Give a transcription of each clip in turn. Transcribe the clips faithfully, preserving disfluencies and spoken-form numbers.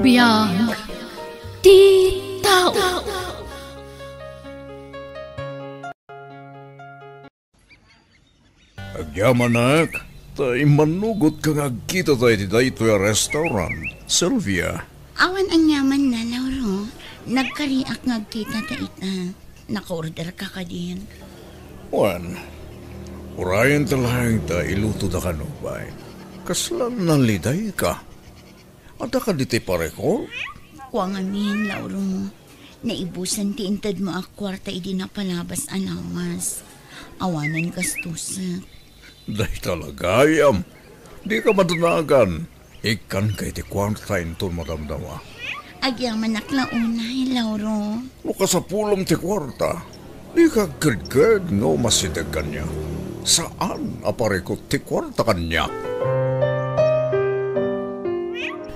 Biag ti tao. Agyamanak, ta immanugotka nga agkitata iti daytoy a restaurant, Sylvia. Awan aniamanna, Lauro. Nagkariak nga agkitata ita. Nakaorderka kadin? Wen, urayenta laeng ta ilutoda kano pay. Kasla nalidayka. Adda kadi ti parekot? Kua ngamin, Lauro. Naibusan ti intedmo a kuarta idi napalabas a lawas. Awanen gastusek. Dayta la gayam. Dika madanagan. Ikkanka iti kuarta inton madamdama. Agyamanak la unay, Lauro. No kasapulem ti kuarta, dika agkedked nga umasideg kaniak. Saan a parekot ti kuarta kaniak.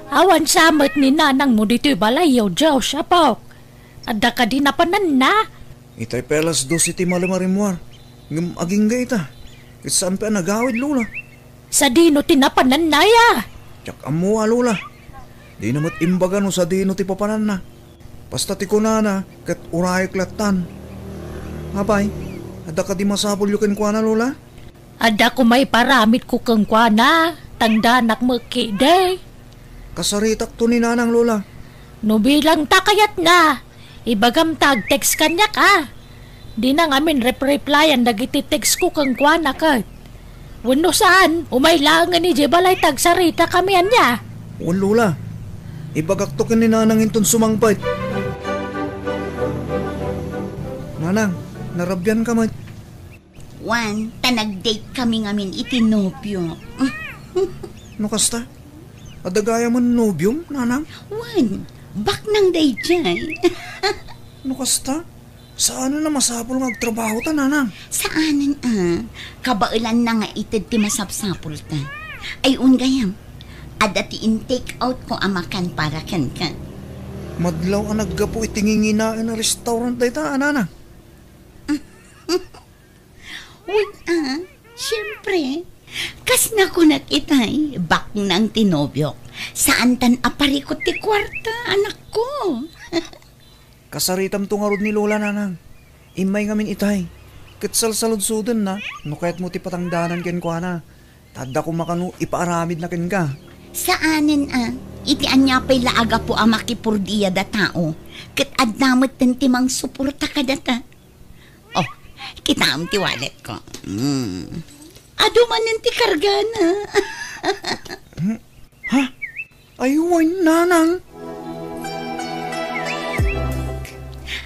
Awan sa met ni nanangmo ditoy balayyo, Josh, apok. Adda kadi napananna? Itay pay alas dose ti malem a rimmuar, ngem agingga ita. Ket saan pay a nagawid, Lola. Sadino ti napananna, ya? Diak ammo a, Lola. Dina met imbaga no sadino ti papananna. Basta ti kunana, ket urayek lattan. Apay, adda kadi masapulyo kenkuana, Lola? Adda koma iparamidko kenkuana, tangdanak met ketdi. Kasaritakto ni Nanang, Lola. No bilang ta kayatna, ibagam ta ag-text kaniak, a. Dina ngamin rep-replyan dagiti textko kenkuana ket. Wenno saan, umay laengen idiay balay ta agsaritakami ania. Wen, Lola. Ibagakto ken ni Nanang inton sumangpet. Nanang, narabianka met. Wen, ta nag-date kami ngamin iti nobio. No kasta, adda gayamen nobiom, Nanang? Wen, baknang daydiay. No kasta, saanen a masapul nga agtrabahota, Nanang? Saanen a. Kabaelanna nga ited ti masapsapulta. Ay, wen gayam, adda ti in-take outko a makan para kenka. Madlaw a naggapu iti nginginaen a restaurant dayta, a, Nanang? Wen a, siempre. Kas nakunak itay, baknang ti nobiok. Saantan a parikot ti kuarta, anakko. Kasaritamto ngarud ni Lola, Nanang. Immay ngamin itay. Ket salsaludsodenna, no kayatmo ti patangdanan kenkuana. Ta adda koma kano ipaaramidna kenka. Saanen a, iti ania pay la a gapu a makipurdiada tao, ket adda metten ti mangsuporta kadata. Oh, kitaem ti walletko. Mm. Adu manen ti kargana. Hmm? Ha? Ay, wen, Nanang.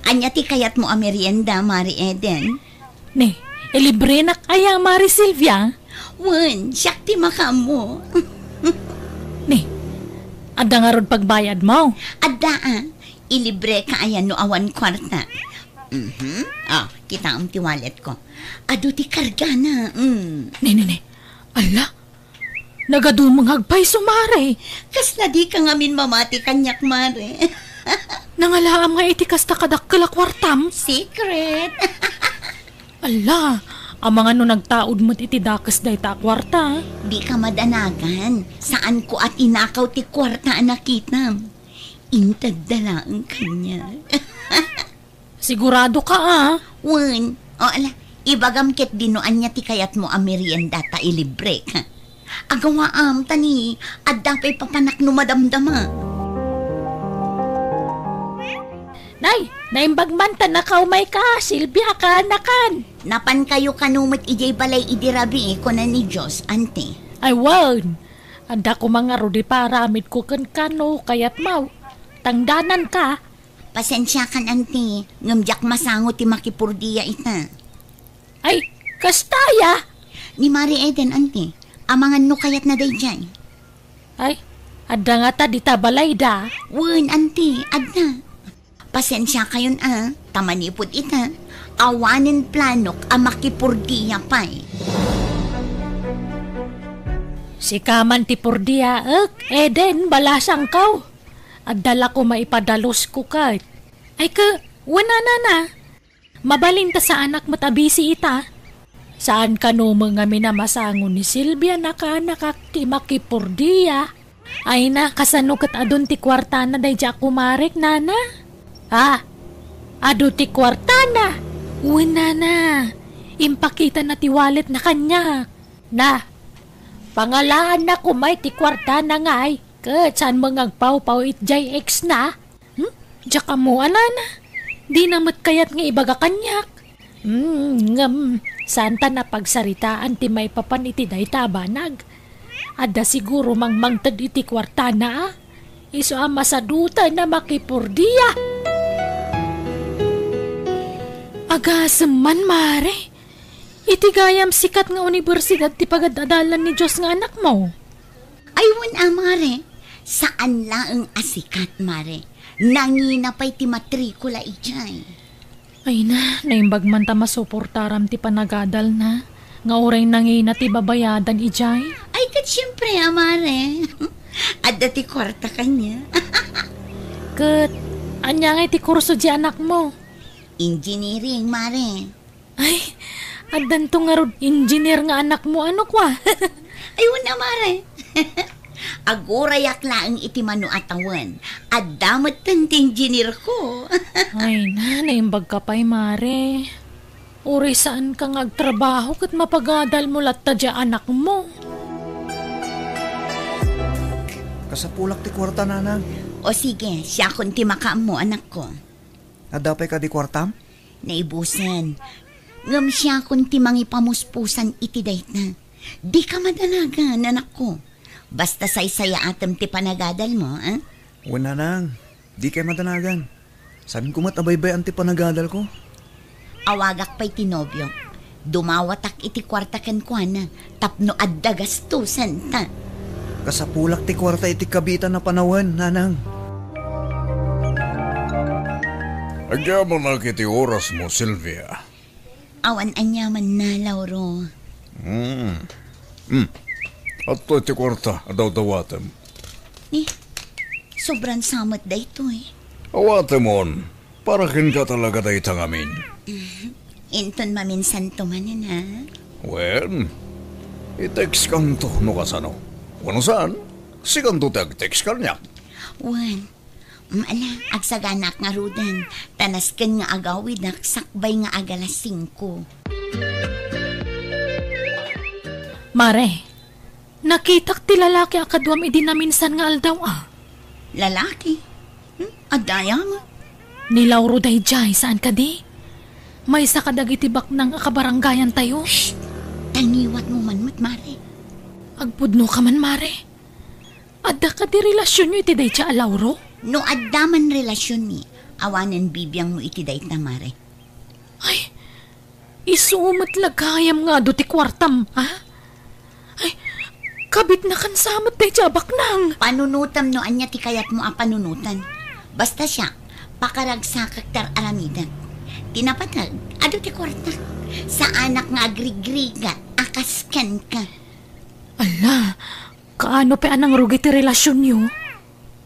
Ania ti kayatmo a merienda, Mari Eden? Ne, ilibrenak aya, Mari Silvia? Wen, siak ti makaammo. Ne, adda ngarud pagbayadmo? Adda a. Ilibreka aya no awan kuarta? Mhm. Ah, kitaem ti walletko. Adu ti kargana. Mm. Ne, ne, ne. Ala, nagadumengag pay isu, Mari. Kasla dika ngamin mamati kaniak, Mari. Nangalaam nga iti kasta kadakkel a kuartam? Secret. Ala, amangan no nagtaud met iti dakes dayta a kuarta. Dika madanagan. Saanko a tinakaw ti kuarta a nakitam. Intedda laeng kaniak. Siguradoka a? Wen. O, ala, ibagam ketdi no ania ti kayatmo a merienda ta ilibrek. Agawaam, ta ni, adda pay papanak no madamdama. Nay, naimbag man ta nakaumayka, Silvia, kaanakan. Napankayo kano met idiay balay idi rabii, kuna ni Jos, anti. Ay, wen. Adda koma ngarud ipaaramidko kenka no kayatmo. Tangdananka. Pasensiakan, anti, ngem diak masango ti makipurdia ita. Ay, kasta aya? Ni Mari Eden, anti. Amangan no kayatna daydiay. Ay, adda ngata dita balayda? Wen, anti, adda. Pasensiakayon a, ta manipud ita, awanen planok a makipurdia pay. Sika man ti purdiaek, Eden, balasangko. Adda la koma ipadalusko ket. Ay, ke, wen a, Nana. Mabalin ta saanak met a bisi ita. Saan kano met ngamin a masango ni Silvia, nakaanakak ti makipurdia. Ay na, kasano ket adun ti kuartana daydi a kumarek, nana? Ah, adu ti kuartana? Wen, nana. Impakitana ti walletna kaniak. Na, pangalaanna koma iti kuartana ngay, ket saan met nga agpawpaw iti jay ex na? Hmm? Diak ammo, nana. Dina met kayat nga ibaga kaniak. Hmm, ngem, saanta napagsaritaan ti maipapan iti dayta a banag. Adda siguro mangmangted iti kuartana, a? Isu a masadutan a makipurdia. Agasem man, mare. Iti gayam sikat nga unibersidad ti pagad-adalan ni Dios nga anakmo. Ay, wen a, mare. Saan laeng a sikat, mare. Nangina pay ti matrikula idiay. Ay na, naimbag man ta masuportaram ti panagadalna, nga uray nangina ti babayadan idiay. Ay, ket siempre a, mare. Adda ti kuarta kaniak. Ket, ania ngay ti kurso ti anakmo? Engineering, mare. Ay, addanto ngarud engineer nga anakmo, ano kua? Ay, wen a, mare. Agurayak laeng iti mano a tawen. Adda metten ti engineer ko. Ay na, naimbag ka pay, mare. Uray saan ka nga agtrabaho ket mapagadal mo latta diay anakmo. Kasapulak ti kuarta, nanang. O sige, siakon ti makaammo, anakko. Adda pay kadi kuartam? Naibusen. Ngem siakon ti mangipamuspusan iti dayta. Dika madanagan, anakko. Basta saysayaatem ti panagadalmo, a? Wen, nanang, dikay madanagan. Saanko met a baybay-an ti panagadalko. Awagak pay ti nobiok. Dumawatak iti kuarta kenkuana tapno adda gastosenta. Kasapulak ti kuarta iti kabiitan a panawen, nanang. Agyamanak iti orasmo, Silvia. Awan aniamanna, Lauro. Hmm. Hmm. Adtoy ti kuarta a dawdawatem. Ni, sobran sa met daytoy. Awatemon, para kenka talaga dayta ngamin. Inton maminsanto manen, a? Wen, i-textkanto no kasano. Wenno saan, sikanto ti ag-text kaniak. Wen, Mm, ala, agsaganak ngaruden, ta nasken nga agawidak sakbay nga agalas singko. Mare, nakitak ti lalaki a kaduam idi naminsan nga aldaw, a. Lalaki? Hmm? Adda aya met? Ni Lauro daydiay, saan kadi? Maysa kadagiti baknang a kabarangayantayo. Shh! Tangiwatmo man met, mare. Agpudno ka man, mare. Adda kadi relasionyo iti dayta a Lauro? No adda man relasionmi, awanen bibiangmo iti dayta, mare. Ay, isu met la gayam nga adu ti kuartam, a? Ay, kabitnakan sa met dayta a baknang. Panunotam no ania ti kayatmo a panunotan. Basta siak, pakaragsakak ti ar-aramidek. Ti napateg, adu ti kuarta. Saanak nga agrigrigat a kas kenka. Ala, kaano pay a nangrugi ti relasionyo?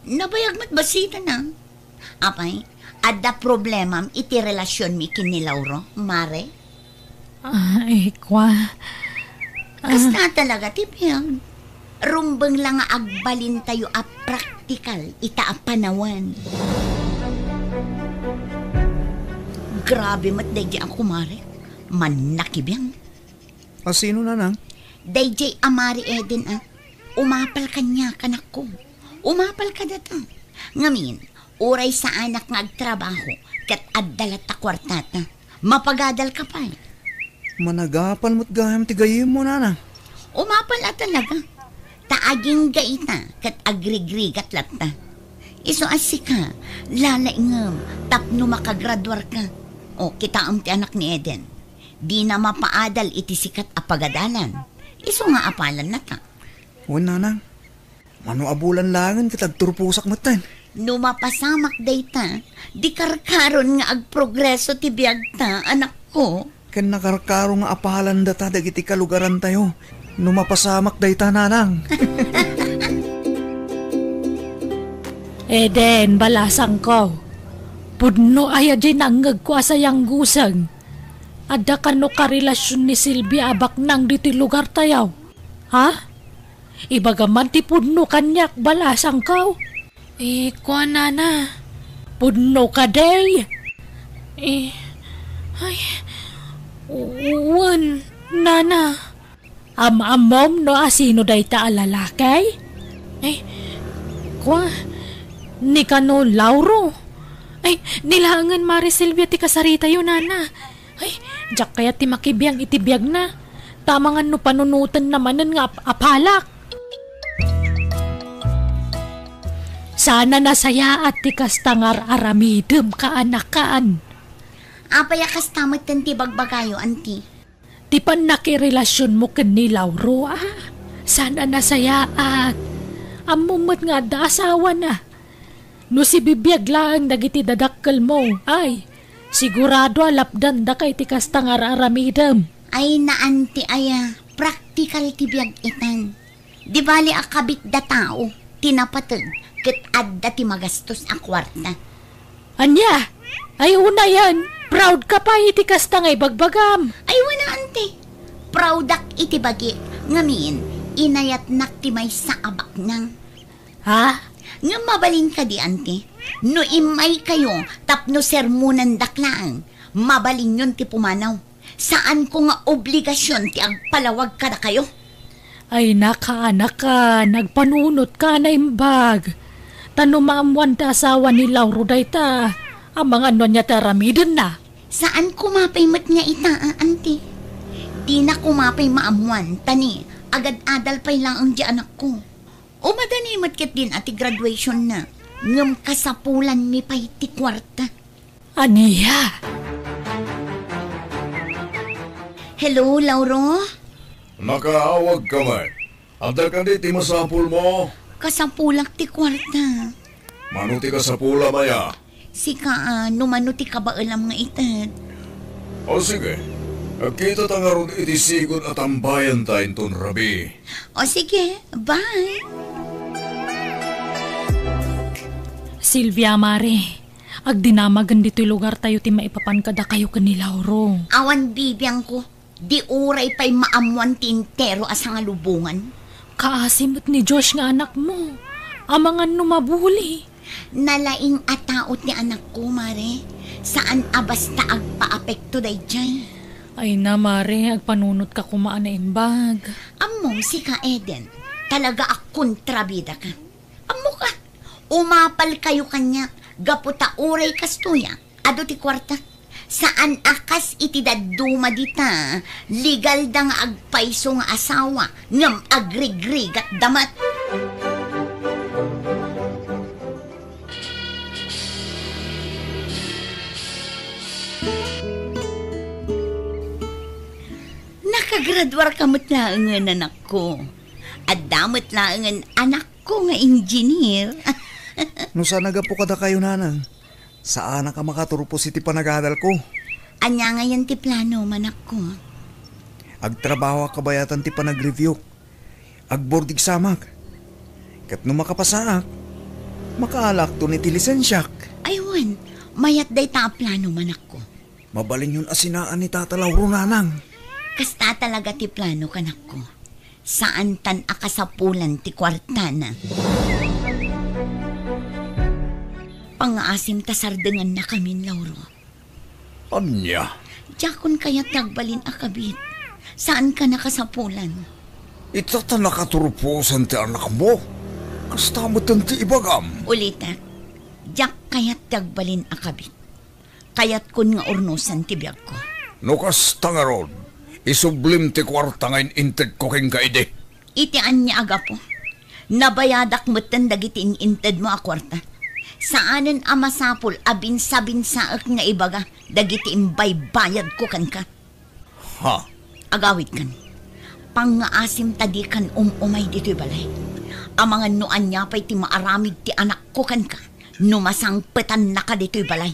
Nabayag met bassit, a. Apay, adda problemam iti relasionmi ken ni Lauro, mare? Ay, kua. Ah. Kasta talaga ti biag. Rumbeng la nga agbalintayo a praktikal ita a panawen. Grabe met daydi a kumarek. Mannakibiang. A sino, nanang? Daydiay a Mari Eden, a. Umapal kaniak, anakko. Umapal kadata. Ngamin, uray saanak nga agtrabaho, ket adda latta kuartata. Mapagadal ka pay. Managapal met gayam ti gayyemmo, nanang. Umapal a talaga. Ta agingga ita, ket agrigrigat latta. Isu a sika, lalaingem, tapno makagraduarka. O, kitaem ti anak ni Eden. Dina mapaadal iti sikat a pagadalan. Isu nga apalannata. Wen, nanang. Mano a bulan laengen ket agturposak metten. No mapasamak dayta, di karkaron nga agprogreso ti biagta, anakko. Ken nakarkaro nga apalandata dagiti kalugarantayo. No mapasamak dayta, nanang. Eden, balasangko. Pudno aya diay nangngegko a sayangguseng. Adda kano karelasion ni Silvia a baknang ditoy lugartayo? Ha? Ibagam man ti pudno kaniak, balasangko. Eh, kuan, nana. Pudno kadi. Eh, ay, wen, nana. Am-ammom no asino dayta a lalaki? Eh, kua, ni kano Lauro. Ay, ni laengen Mare Silvia ti kasaritayo, nana. Ay, diak kayat ti makibiang iti biagna. Ta amangan no panunotenna manen nga ap-, apalak. Saan a nasayaat ti kasta nga ar-aramidem, kaanakan. Apay a kasta metten ti bagbagayo, anti? Ti pannakirelasionmo ken ni Lauro, a? Saan a nasayaat. Ammom met nga adda asawana. No sibibiag laeng dagiti dadakkelmo, ay, sigurado a lapdandaka iti kasta nga ar-aramidem. Ay, naan ti aya, praktikal ti biag itan. Di bali a kabitda tao ti napateg ket adda ti magastos a kuarta. Ania? Ay, unayen, proud ka pay iti kasta nga ibagbagam. Ay, wen a, anti. Proudak iti bagik, ngamin, inayatnak ti maysa a baknang. Ha? Ngem mabalin kadi, anti? No immaykayo tapno sermonandak laeng, mabalinyon ti pumanaw. Saanko nga obligasion ti agpalawag kadakayo. Ay, nakaanakan, agpanunotka a naimbag. Ta no maammoan ti asawa ni Lauro dayta, amangan no ania ti aramidenna. Saan koma pay met nga ita, a, anti. Dina koma pay maammoan, ta ni, agad-adal pay laeng di anakko. Umadani met ketdin a ti graduationna, ngem kasapulanmi pay ti kuarta. Ania? Hello, Lauro? Nakaawagka met. Adda kadi ti masapulmo? Kasapulak ti kuarta. Mano ti kasapulam aya? Sika, a, no mano ti kabaelam nga ited. O sige, agkitata ngarud iti sigud a tambayanta inton rabii. O sige, bye. Silvia, Mare, agdinamagen ditoy lugartayo ti maipapan kadakayo ken ni Lauro. Awan bibiangko, di uray pay maammoan ti entero a sangalubongan. Kaasi met ni Josh nga anakmo. Amangan no mabuli. Nalaing a tao ti anakko, Mare. Saan a basta agpaapekto daydiay. Ay na, Mare, agpanunotka koma a naimbag. Ammom, sika, Eden, talaga a kontrabidaka. Ammoka, umapalkayo kaniak gapu ta uray kastoy a, adu ti kuarta. Saan a kas iti dadduma dita, legalda nga agpayso nga asawa, ngem agrigrigatda met. Nakagraduarka met laengen, anakko. Adda met laengen anakko nga engineer. No saan a gapu kadakayo, nanang, saanak a makaturpos iti panagadalko. Ania ngayen ti plano, manakko? Agtrabahoak kabayatan ti panagreviewk. Ag-board examak. Ket no makapasaak, makaalakton iti lisensiak. Ay wen, mayat dayta a plano, manakko. Mabalinyon a sinaan ni Tata Lauro, nanang. Kasta talaga ti plano, kanakko. Saantan a kasapulan ti kuartana. Pangngaasim ta sardengannakamin, Lauro. Ania? Diakon kayat ti agbalin a kabit. Saanka a kasapulan. Ita ta nakaturposan ti anakmo. Kasta metten ti ibagam. Ulitek, diak kayat ti agbalin a kabit. Kayatkon nga urnosan ti biagko. No kasta ngarud, isublim ti kuarta nga in-intedko kenka idi. Iti ania a gapu? Nabayadak metten dagiti in-intedmo a kuarta. Saanen a masapul a binsabinsaek nga ibaga dagiti imbaybayadko kenka. Ha? Agawidkan. Pangngaasim ta dikan um-umay ditoy balay. Amangan no ania pay ti maaramid ti anakko kenka no masangpetannaka ditoy balay.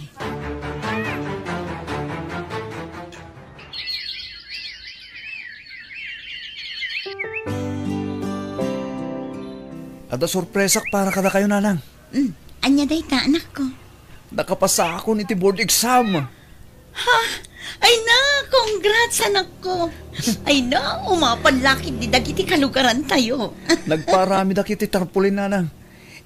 Adda sorpresak para kadakayo, nanang. Hmm, ania dayta, anakko? Nakapasaakon iti board exam. Ha? Ay, nak! Congrats, anakko! Ay na, umapal la ketdi dagiti kalugarantayo. Nagpaaramidak iti tarpaulin, nanang.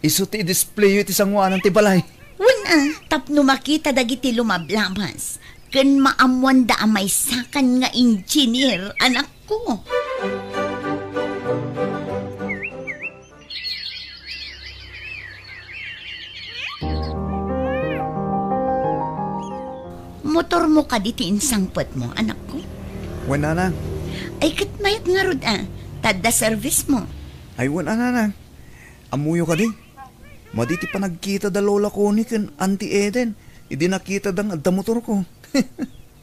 Isu ti i-displayyo iti sangoanan ti balay. Wen a, tapno makita dagiti lumablabas, ken maammoanda a maysakan nga engineer, anakko. Motormo kadi ti insangpetmo, anakko? Wen, nanang. Ay, ket mayat ngarud a, ta adda servicemo. Ay, wen a, nanang. Ammoyo kadi? Madi ti panagkita da Lola Connie ken Auntie Eden idi nakitada nga adda motorko.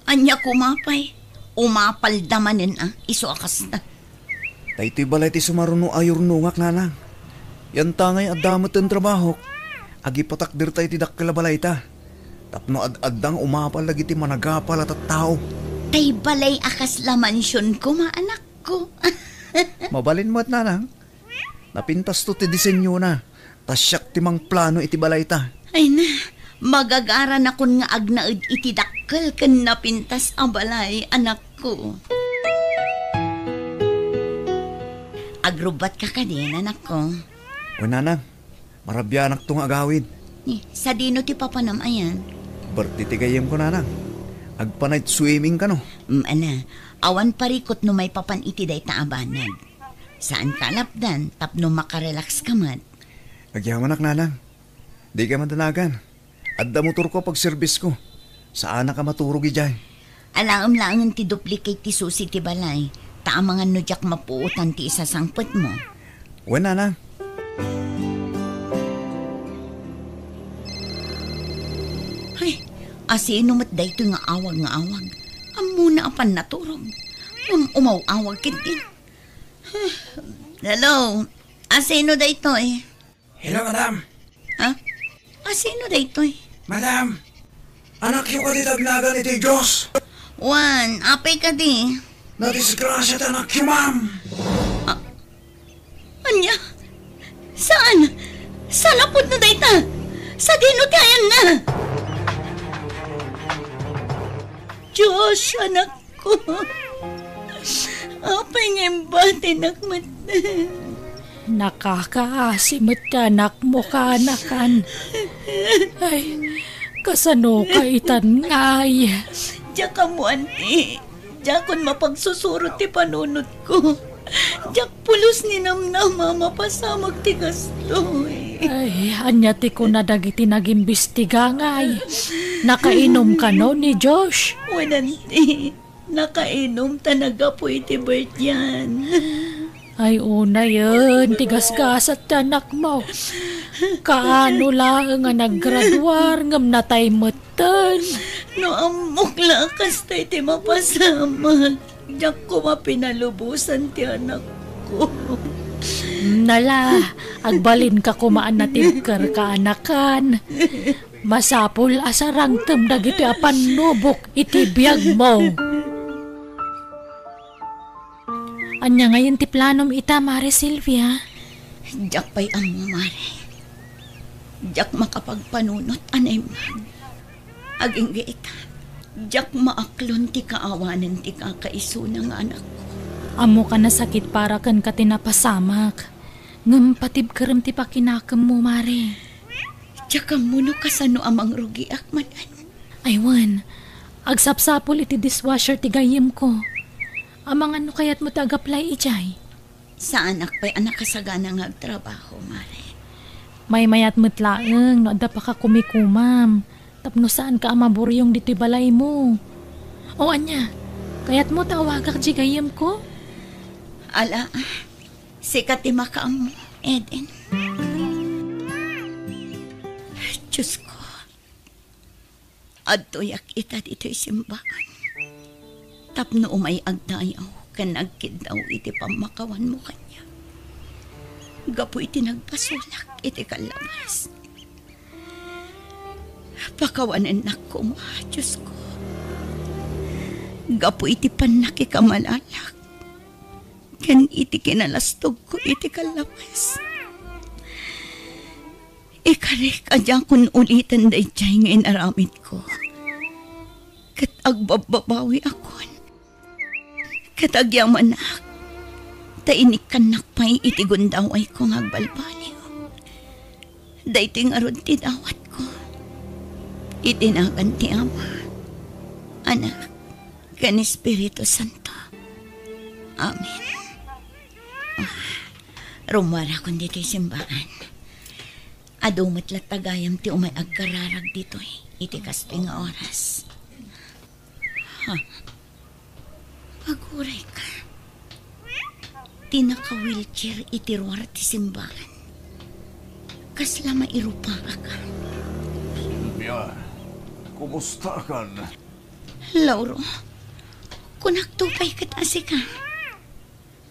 Ania koma pay? Umapalda manen a, isu a kasta. Daytoy balay ti sumaruno a yurnongak, nanang. Yantangay adda met ti trabahok, agipatakderta iti dakkel a balayta. Tapno ad-adda nga umapal dagiti managapal a tattao. Tay balay a kasla mansion koma, anakko. Mabalin met, nanang. Napintasto ti disenyona, ta siak ti mangplano iti balayta. Ay na, magagaranakon nga agnaed iti dakkel ken napintas a balay, anakko. Agrubbatka kadin, anakko? Wen, nanang, marabianakto nga agawid. Ni, sadino ti papanam ayan? Birthday ti gayyemko, nanang. Agpa-night swimming kano? Mm, ala, awan parikut no maipapan iti dayta a banag. Saanka a lapdan tapno makarelax ka met. Agyamanak, nanang. Dika madanagan. Adda motorko a pagserbisko. Saanak a maturog idiay. Alaem laengen ti duplicate ti susi ti balay, ta amangan no diak mapuotan ti isasangpetmo. Wen, nanang. Ay, asino met daytoy nga awag nga awag? Ammona a pannaturog. Ngem umaw-awag ketdi. Hello, asino daytoy? Hello, madam. Ha? Asino daytoy? Madam, anakyo kadi ti agnagan iti Dios? Wen, apay kadi? Nadisgrasia ti anakyo, ma'am. Ah, ania? Saan? Salapudno dayta? Sadino ti ayanna? Josh, anak ko. Apay nga imbatinak met? Nakakaasi met ti anakmo, kaanakan. Ay, kasano ka itan ngay? Diak ammo, anti. Diakon mapagsusurot ti panunotko. Diak pulos ni namnama a mapasamak ti kastoy. Ay, ania ti kuna dagiti nagimbestiga ngay? Nakainom kano ni Josh? Wen, anti. Nakainom ta naggapu iti birthday-an. Ay, unayen ti gasgasat ti anakmo. Kaano laeng a naggraduar ngem natay metten? No ammok la a kasta ti mapasamak, diak koma pinalubosan ti anakko. Nala, agbalinka koma a natibker, kaanakan. Masapul a sarangtem dagitoy a pannubok iti biagmo. Ania ngayen ti planom ita, Mare Silvia? Diak pay ammo, Mare. Diak makapagpanunot a naimbag. Agingga ita, diak maaklon ti kaawanen ti kakaisuna nga anakko. Ammokan a sakit para kenka ti napasamak. Ngem patibkerem ti pakinakemmo, Mare. Diak ammo no kasano a mangrugiak manen. Ay wen, agsapsapul iti dishwasher ti gayyemko. Amangan no kayatmo ti agaplay idiay. Saanak pay a nakasagana nga agtrabaho, Mare. Maymayat met laeng no adda pakakumikumam tapno saanka a maburyong ditoy balaymo. O ania, kayatmo ta awagak diay gayyemko? Ala, sika ti makaammo, Eden. Diosko, adtoyak ita ditoy simbaan tapno umay agdayaw ken agkiddaw iti pammakawanmo kaniak. Gapu iti nagpasolak iti kallabas, pakawanennak koma, Diosko, gapu iti pannakikamalalak ken iti kinalastogko iti kallabas. Ikarik a diakon uliten daydiay nga inaramidko. Ket agbabbabawiakon. Ket agyamanak, ta inikkannak pay iti gundawayko nga agbalbaliw. Daytoy ngarud ti dawatko. Iti nagan ti Ama, Anak, ken Espiritu Santo. Amen. Ah, rummuarakon ditoy simbaan. Adu met latta gayam ti umay agkararag ditoy iti kastoy nga oras. Ha? Agurayka. Ti naka-wheelchair iti ruar ti simbaan. Kasla mairupaak. Silvia, kumustakan? Lauro, kunakto pay ket a sika.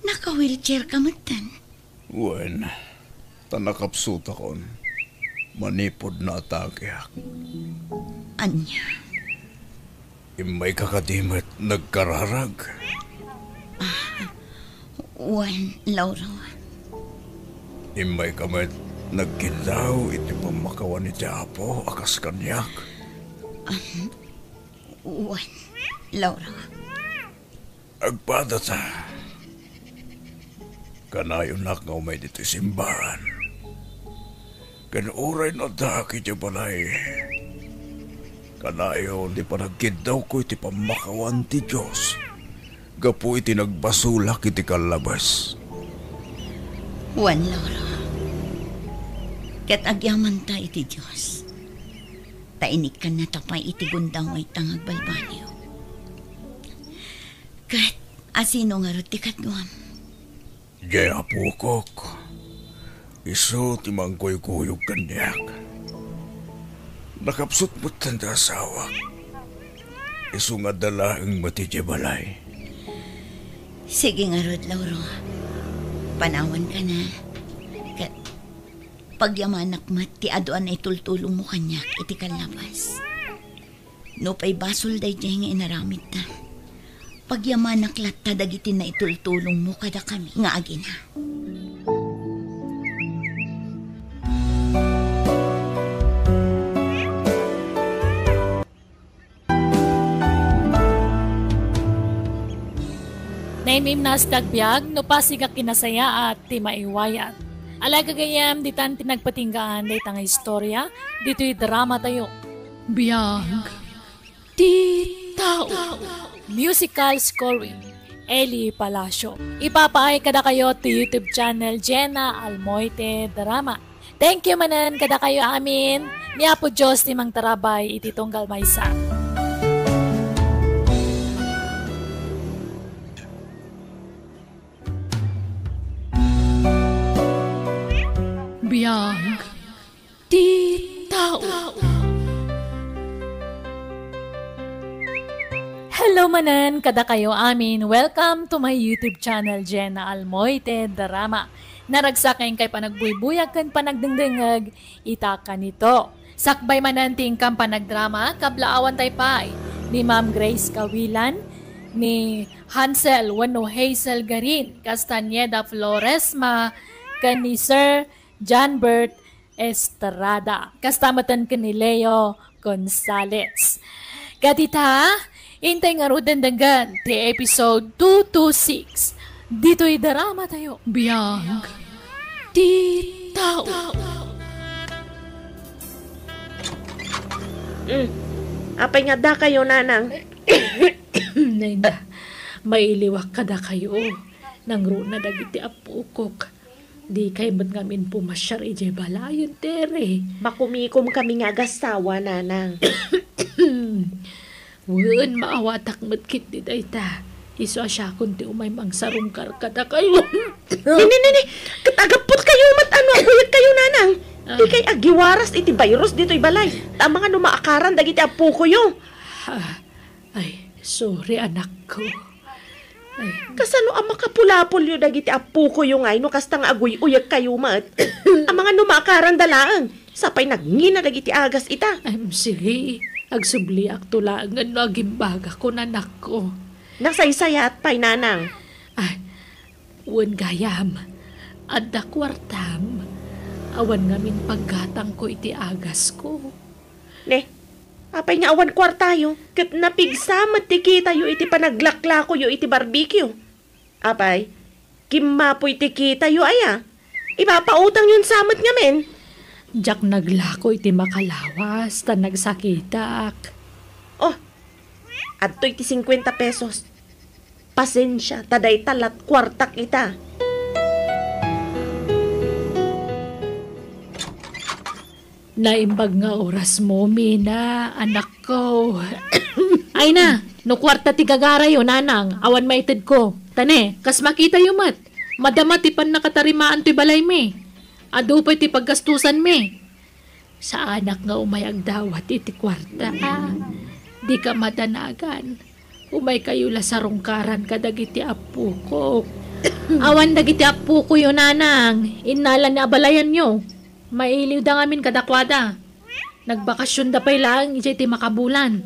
Naka-wheelchair ka metten. Wen, ta nakapsutakon. Manipud naatakeak. Ania? Immayka kadi met nagkararag? Ah, wen, Lauro. Immayka met nagkindaw iti pammakawan iti Apo a kas kaniak? Ah, wen, Lauro. Agpadata. Kanayonak nga umay ditoy simbaan. Ken uray no addaak idiay balay, kanayon ti panagkiddawko iti pammakawan ti Dios gapu iti nagbasolak iti kallabes. Wen, Lauro. Ket agyamanta iti Dios. Ta inikkannata pay iti gundawayta nga agbalbaliw. Ket asino ngarud ti kaduam? Diay apokok, isu ti mangkuykuyog kaniak. Nakapsut metten ti asawak. Isu nga adda laeng met idiay balay. Sige ngarud, Lauro. Panawanka na. Ket pagyamanak met ti adu a naitultulongmo kaniak iti kallabas. Nupay basol daydiay nga inaramidta, pagyamanak latta dagiti naitultulongmo kadakami nga agina. Naimimnas ti agbiag no pasig a kinasayaat ti maiwayat. Ala gagayyem, ditan ti nagpatinggaan dayta nga istorya ditoy drama tayo. Biag ti tao. Musical scoring, Eli Palacio. Ipapaay kadakayo ti YouTube channel Jenna Almoite Drama. Thank you manen kadakayo amin. Ni Apo Dios ti mangtarabay iti tunggal maysa. Biag ti tao. Hello manen kadakayo amin. Welcome to my YouTube channel, Jenna Almoite Drama. Naragsak nga inkay panagbuybuyag ken panagdengdengngeg ita kanito. Sakbay manen ti inkam panagdrama, kablaawan tay pay ni Ma'am Grace Kawilan, ni Hansel wenno Hazel Garin, Castañeda Floresma, ken ni Sir Janbert Estrada. Kasta metten ken ni Leo Gonzales. Ket ita, intay ngarud denggen ti episode two two six. Ditoy drama tayo. Biag ti tao. Mm. Apay nga adda kayo, Nanang? Nayna, mailiwak kada kayo. Nangruna dagiti apokok. Dikay met ngamin pumasiar idiay balayen, Tere. Makumikom kami nga agasawa, Nanang. Wen, maawatak met ketdi dayta. Isu a siakon ti umay mangsarungkar kadakayo. Ni, ni, ni, ni. Ket agappot kayo met ano, aguyag kayo, Nanang. Ah. Dikay agiwaras iti virus ditoy balay. Ta amangan no maakaran dagiti appokoyo. Ah, ay, sorry, anakko. Ay. Kasano a makapulapolyo dagiti appokoyo ngay no kasta nga aguy-uyek kayo met? Amangan no maakaran da laeng, sapay nagngina dagiti agas ita. Em, sige, agsubliakto laengen no agimbagakon, anakko. Nasaysayaat pay, Nanang. Ay, wen gayam, adda kuartam. Awan ngamin paggatangko iti agasko. Ne, Apay nga awan kuartayo, ket napigsa met ti kitayo iti panaglaklakoyo iti barbecue. Apay, kimmapoy ti kitayo aya? Ipapautangyon sa met ngamin. Diak naglako iti makalawas, ta nagsakitak. Oh, adtoy ti singkuenta pesos. Pasensia, ta dayta lat kuartak ita. Naimbag nga orasmo, Mina, anakko. Ay na, no kuarta ti gagarayo, nanang, awan maitedko. Ta ne, kas makitayo met, madama ti pannakatarimaan toy balaymi. Adu pay ti paggastusanmi. Saanak nga umay agdawat iti kuarta. Dika madanagan. Umaykayo la sarungkaran kadagiti appokok. Awan dagiti appokoyo, nanang. Innala ni abalayanyo. Mailiwda ngamin kadakuada. Nagbakasionda pay laeng idiay ti makabulan.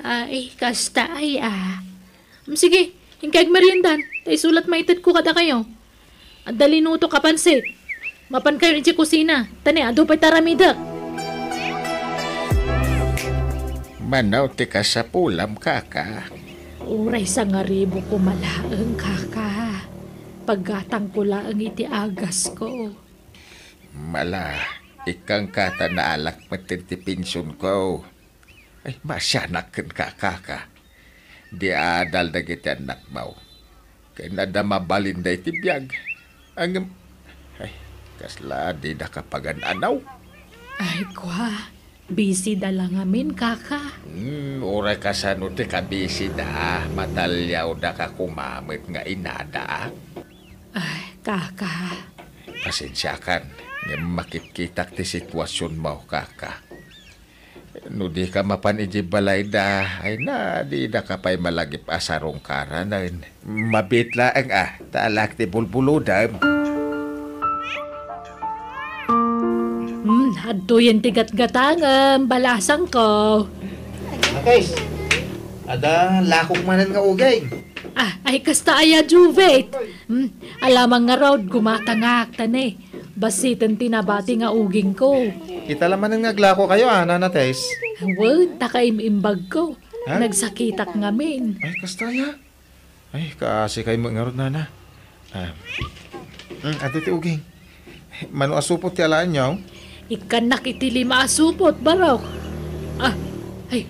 Ay, kasta ay, ah. Mm, sige, inkay agmeriendan, ta isulat maitedko kadakayo. Adda linutok a pansit. Mapankayon idiay kusina, ta ne, adu pay ti aramidek. Mano ti kasapulam, kaka? Uray sangaribu koma laeng, kaka. Paggatangko laeng iti agasko. Mala, ikkanka ta naalak met ti pensionko. Ay, maasianak ken kakaka. Di adal dagiti annakmo. Ken adda mabalinda iti biag. Ngem, ay, kasla dida kapagan-anaw. Ay, kua, bisida la ngamin, kaka. Hmm, uray kasano ti kabisida, mataliawdaka koma met nga inada. Ay, kaka. Pasensiakan, ngem makitkitak ti situasionmo, kaka. No dika mapan idiay balayda, ay na, didaka pay malagip a sarungkaranen. Mabiit laeng a, ta alaek ti bulbulodem. Hmm, adtoyen ti gatgatangem, balasangko. Ates, adda lakok manen nga uging. Ah, ay kasta aya, Juvet. Hmm, alamang ngarud, gumatangak, ta ne. Bassiten ti nabati nga ugingko. Ita la manen nga aglakokayo, a, Nana Tess? Wen, ta kaim-imbagko. Ha? Nagsakitak ngamin. Ay, kasta aya? Ay, kaasikayo met ngarud, Nana. Ah. Mm, adtoy ti uging. Mano a supot ti alaenyo? Ikkannak iti lima a supot, Barok. Ah, ay,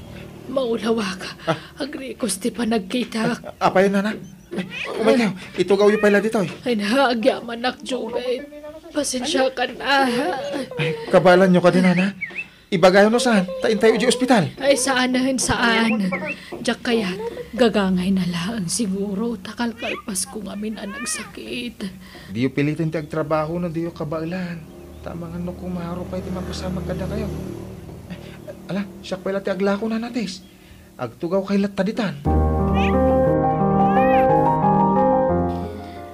maulawak. Ah. Agrikos ti panagkitak. Apay, Nana? Ay, umaykayo, itugawyo pay la ditoy. Ay, na, agyamanak, Juven. Pasensiakan, ah. Ay, kabaelanyo kadi, Nana? Ibagayo no saan, ta intayo idiay ospital. Ay, saanen, saan. Diak kayat, gagangayna laeng siguro, ta kalkalpasko ngamin a nagsakit. Diyo piliten ti agtrabaho no diyo kabaelan. Ta amangan no kumaro pay ti mapasamak kadakayo. Ay, ala, siak pay la ti aglako, Nana Tess. Agtugawkay latta ditan.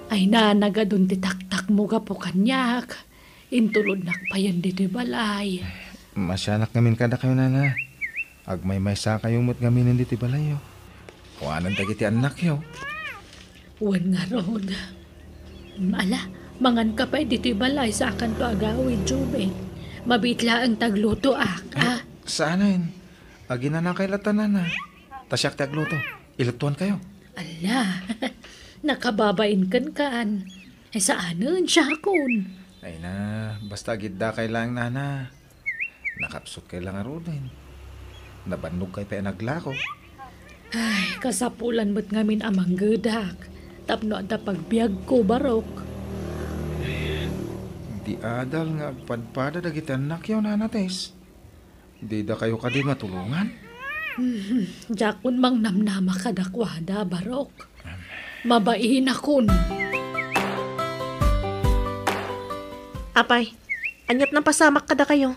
Ay, nanagadon ti taktakmo gapu kaniak. Intulodnak payen ditoy balay. Maasianak ngamin kadakayo, Nana. Agmaymaysakayo met ngaminen ditoy balayyo. Kuanen dagiti annakyo. Wen ngarud. Ala, manganka pay ditoy balay, saakanto agawid, Juven. Mabiit laeng ti aglutoak, ah. Saanen. Aginanakay latta, Nana. Ta siak ti agluto. Iluttuankayo. Ala, nakababain kenkan. Ay, saanen, siakon. Ay na, basta agiddakay laeng, Nana. Nakapsutkay la ngaruden. Nabannogkay pay a naglako. Ay, kasapulan met ngamin a manggedak. Tapno adda pagbiagko, Barok. Di adal nga agpadpada dagiti annakyo, Nana Tess. Didakayo kadi matulongan? Diakon mangnamnama kadakuada, Barok. Mabainakon. Apay, aniat napasamak kadakayo?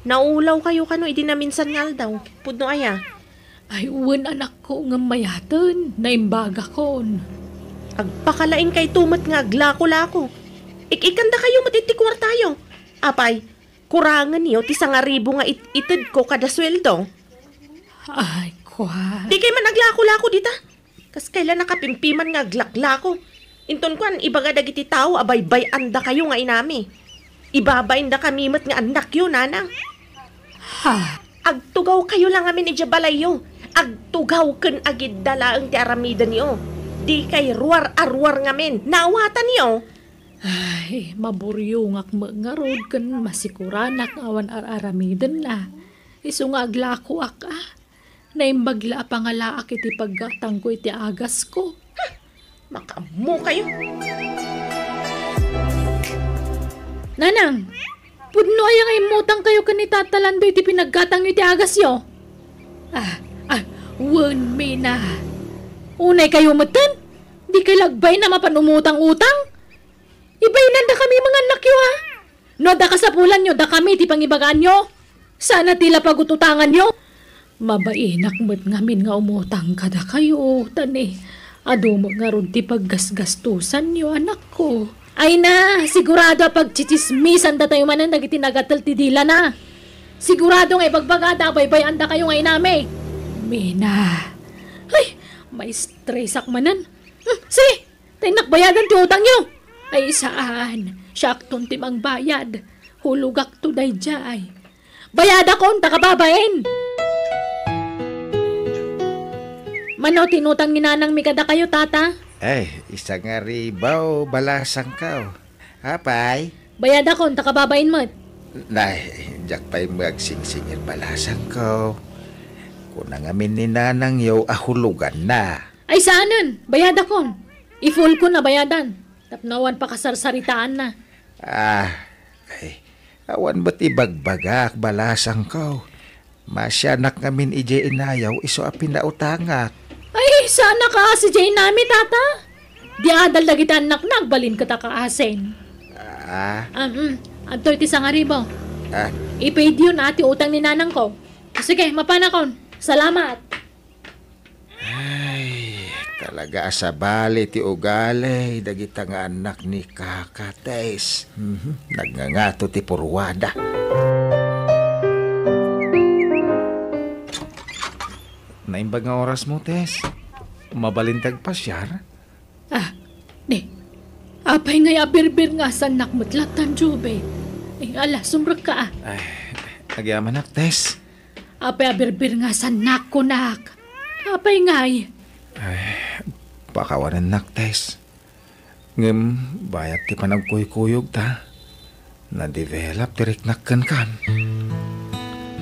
Naulawkayo kano idi naminsan nga aldaw? Pudno aya? Ay, wen, anakko, ngem mayaten, naimbagakon. Agpakalaingkayto met nga aglako-lako. Ik-ikkandakayo met iti kuartayo. Apay, kurangenyo ti sangaribu nga it-, itedko kada sueldo. Ay, kua. Dikay man aglako-lako dita. Kas kayla nakapimpiman nga aglaklako. Inton kuan, ibaga dagiti tao a baybay-andakayo nga inami. Ibabaindakami met nga annakyo, nanang. Ha? Agtugawkayo la ngamin idiay balayyo. Agtugaw ken agidda laeng ti aramidenyo. Dikay ruar-aruar ngamin. Naawatanyo? Ay, maburyongak met ngarud ken masikuranak nga awan ar-aramidenna. Isu nga aglakoak, a. Naimbag la a pangalaak iti paggatangko iti agasko. Makaammokayo. Nanang, pudno aya nga immutangkayo ken ni Tata Lando iti pinaggatangyo iti agasyo? Ah, ah, wen, Mina. Unaykayo metten? Dikay la agbain a mapan umutang-utang? Ibainandakami, mga annakyo, a? No adda kasapulanyo, dakami ti pangibagaanyo. Saan a ti la pagut-utanganyo. Mabainak met ngamin nga umutang kadakayo, ta ni, adu met ngarud ti paggasgastosanyo, anakko. Ay na, sigurado a pagtsitsismisandatayo manen dagiti nagatel ti dilana. Sigurado nga ibagbagada a baybay-andakayo nga inami. Mina. Ay, maistresak manen. Hmm, sige, ta innak bayadan ti utangyo. Ay, saan. Siakton ti mangbayad. Hulogakto daydiay. Bayadakon, ta kababain. Mano ti inutang ni nanangmi kadakayo, tata? Ay, isa nga ribaw, balasangko. Apay? Bayadakon, ta kababain met. Nay, diak pay met agsingsingir, balasangko. Kuna ngamin ni nanangyo a huloganna. Ay, saanen. Bayadakon. I-full ko na bayadan. Tapno awan pakasarsaritaanna. Ah, ay, awan met ibagbagak, balasangko. Masianak ngamin idiay inayaw isu a pinautangak. Ay, saan a kaasi diay inami, tata. Di adal dagiti annakna agbalin ket a kaasin. Ah. Um, adtoy ti sangaribo. Ah. I-paid yo na ti utang ni nanangko. Sige, mapanakon. Salamat. Ay, talaga a sabali ti ugali dagita nga annak ni Kaka, Tess. Mhm, nagngangato ti purwada. Naimbag nga orasmo, Tess. Mabalin ti agpasiar? Ah, di. Apay ngay a birbir nga asannak met lattan, Jubit? Ay, ala, sumrekka, a. Ay, agyamanak, Tess. Apay a birbir nga asannak, kunak? Apay ngay? Ay, pakawanennak, Tess. Ngem bayat ti panagkuykuyogta, na-develop ti riknak kenkan.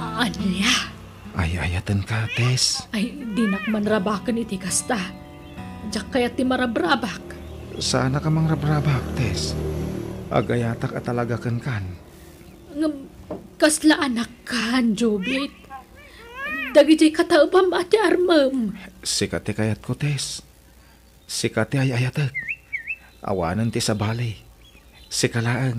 Ania? Ay-ayatenka, Tess. Ay, dinak manrabaken iti kasta. Diak kayat ti marabrabak. Saanka mangrabrabak, Tess. Agayatak a talaga kenkan. Ngem, kasla anakkan, Jubit. Dagidiay kataebam a ti armem. Sika ti kayatko, Tess. Sika ti ay-ayatek. Awanen ti sabali. Sika laeng.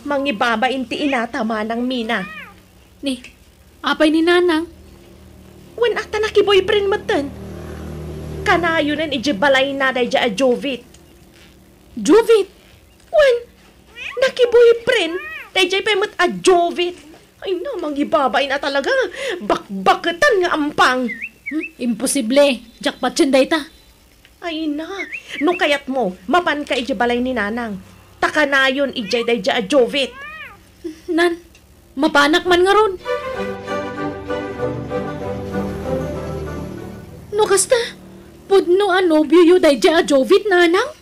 Mangibabain ti inata, Manang Mina. Ni, apay ni Nanang? Wen, ata nakiboyfriend metten. Kanayonen idiay balayna daydiay a Jovit. Jovit? Wen, nakiboyfriend, daydiay pay met a Jovit. Ay na, mangibabain a talaga. Bakbaketan nga ampang. Hmm, imposible. Diak patien dayta. Ay na, no kayatmo, mapanka idiay balay ni Nanang. Ta kanayon idiay daydiay a Jovit. Nan, mapanak man ngarud. No kasta, pudno a nobioyo daydiay a Jovit, Nanang?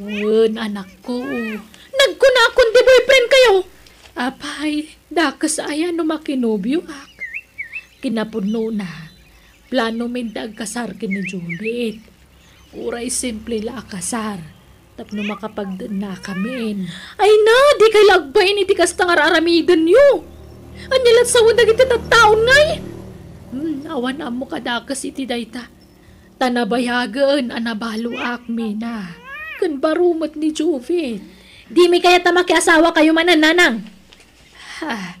Wen, anakko. Nagkunakon ti boyfriendkayo. Apay, dakes aya no makinobioak? Kinapudnona, planomin ti agkasar ken ni Jovit. Uray simple la a kasar, tapno makapagdennakamin. Ay na, dikay la agbain iti kasta nga ar-aramidenyo. Ania la't sawen dagiti tattaon ngay? Hmm, awan ammo kadakes iti dayta. Ta nabayagen a nabaloak, Mina, ken baro met ni Jovit. Dimi kayat a makiasawakayo manen, Nanang? Ha,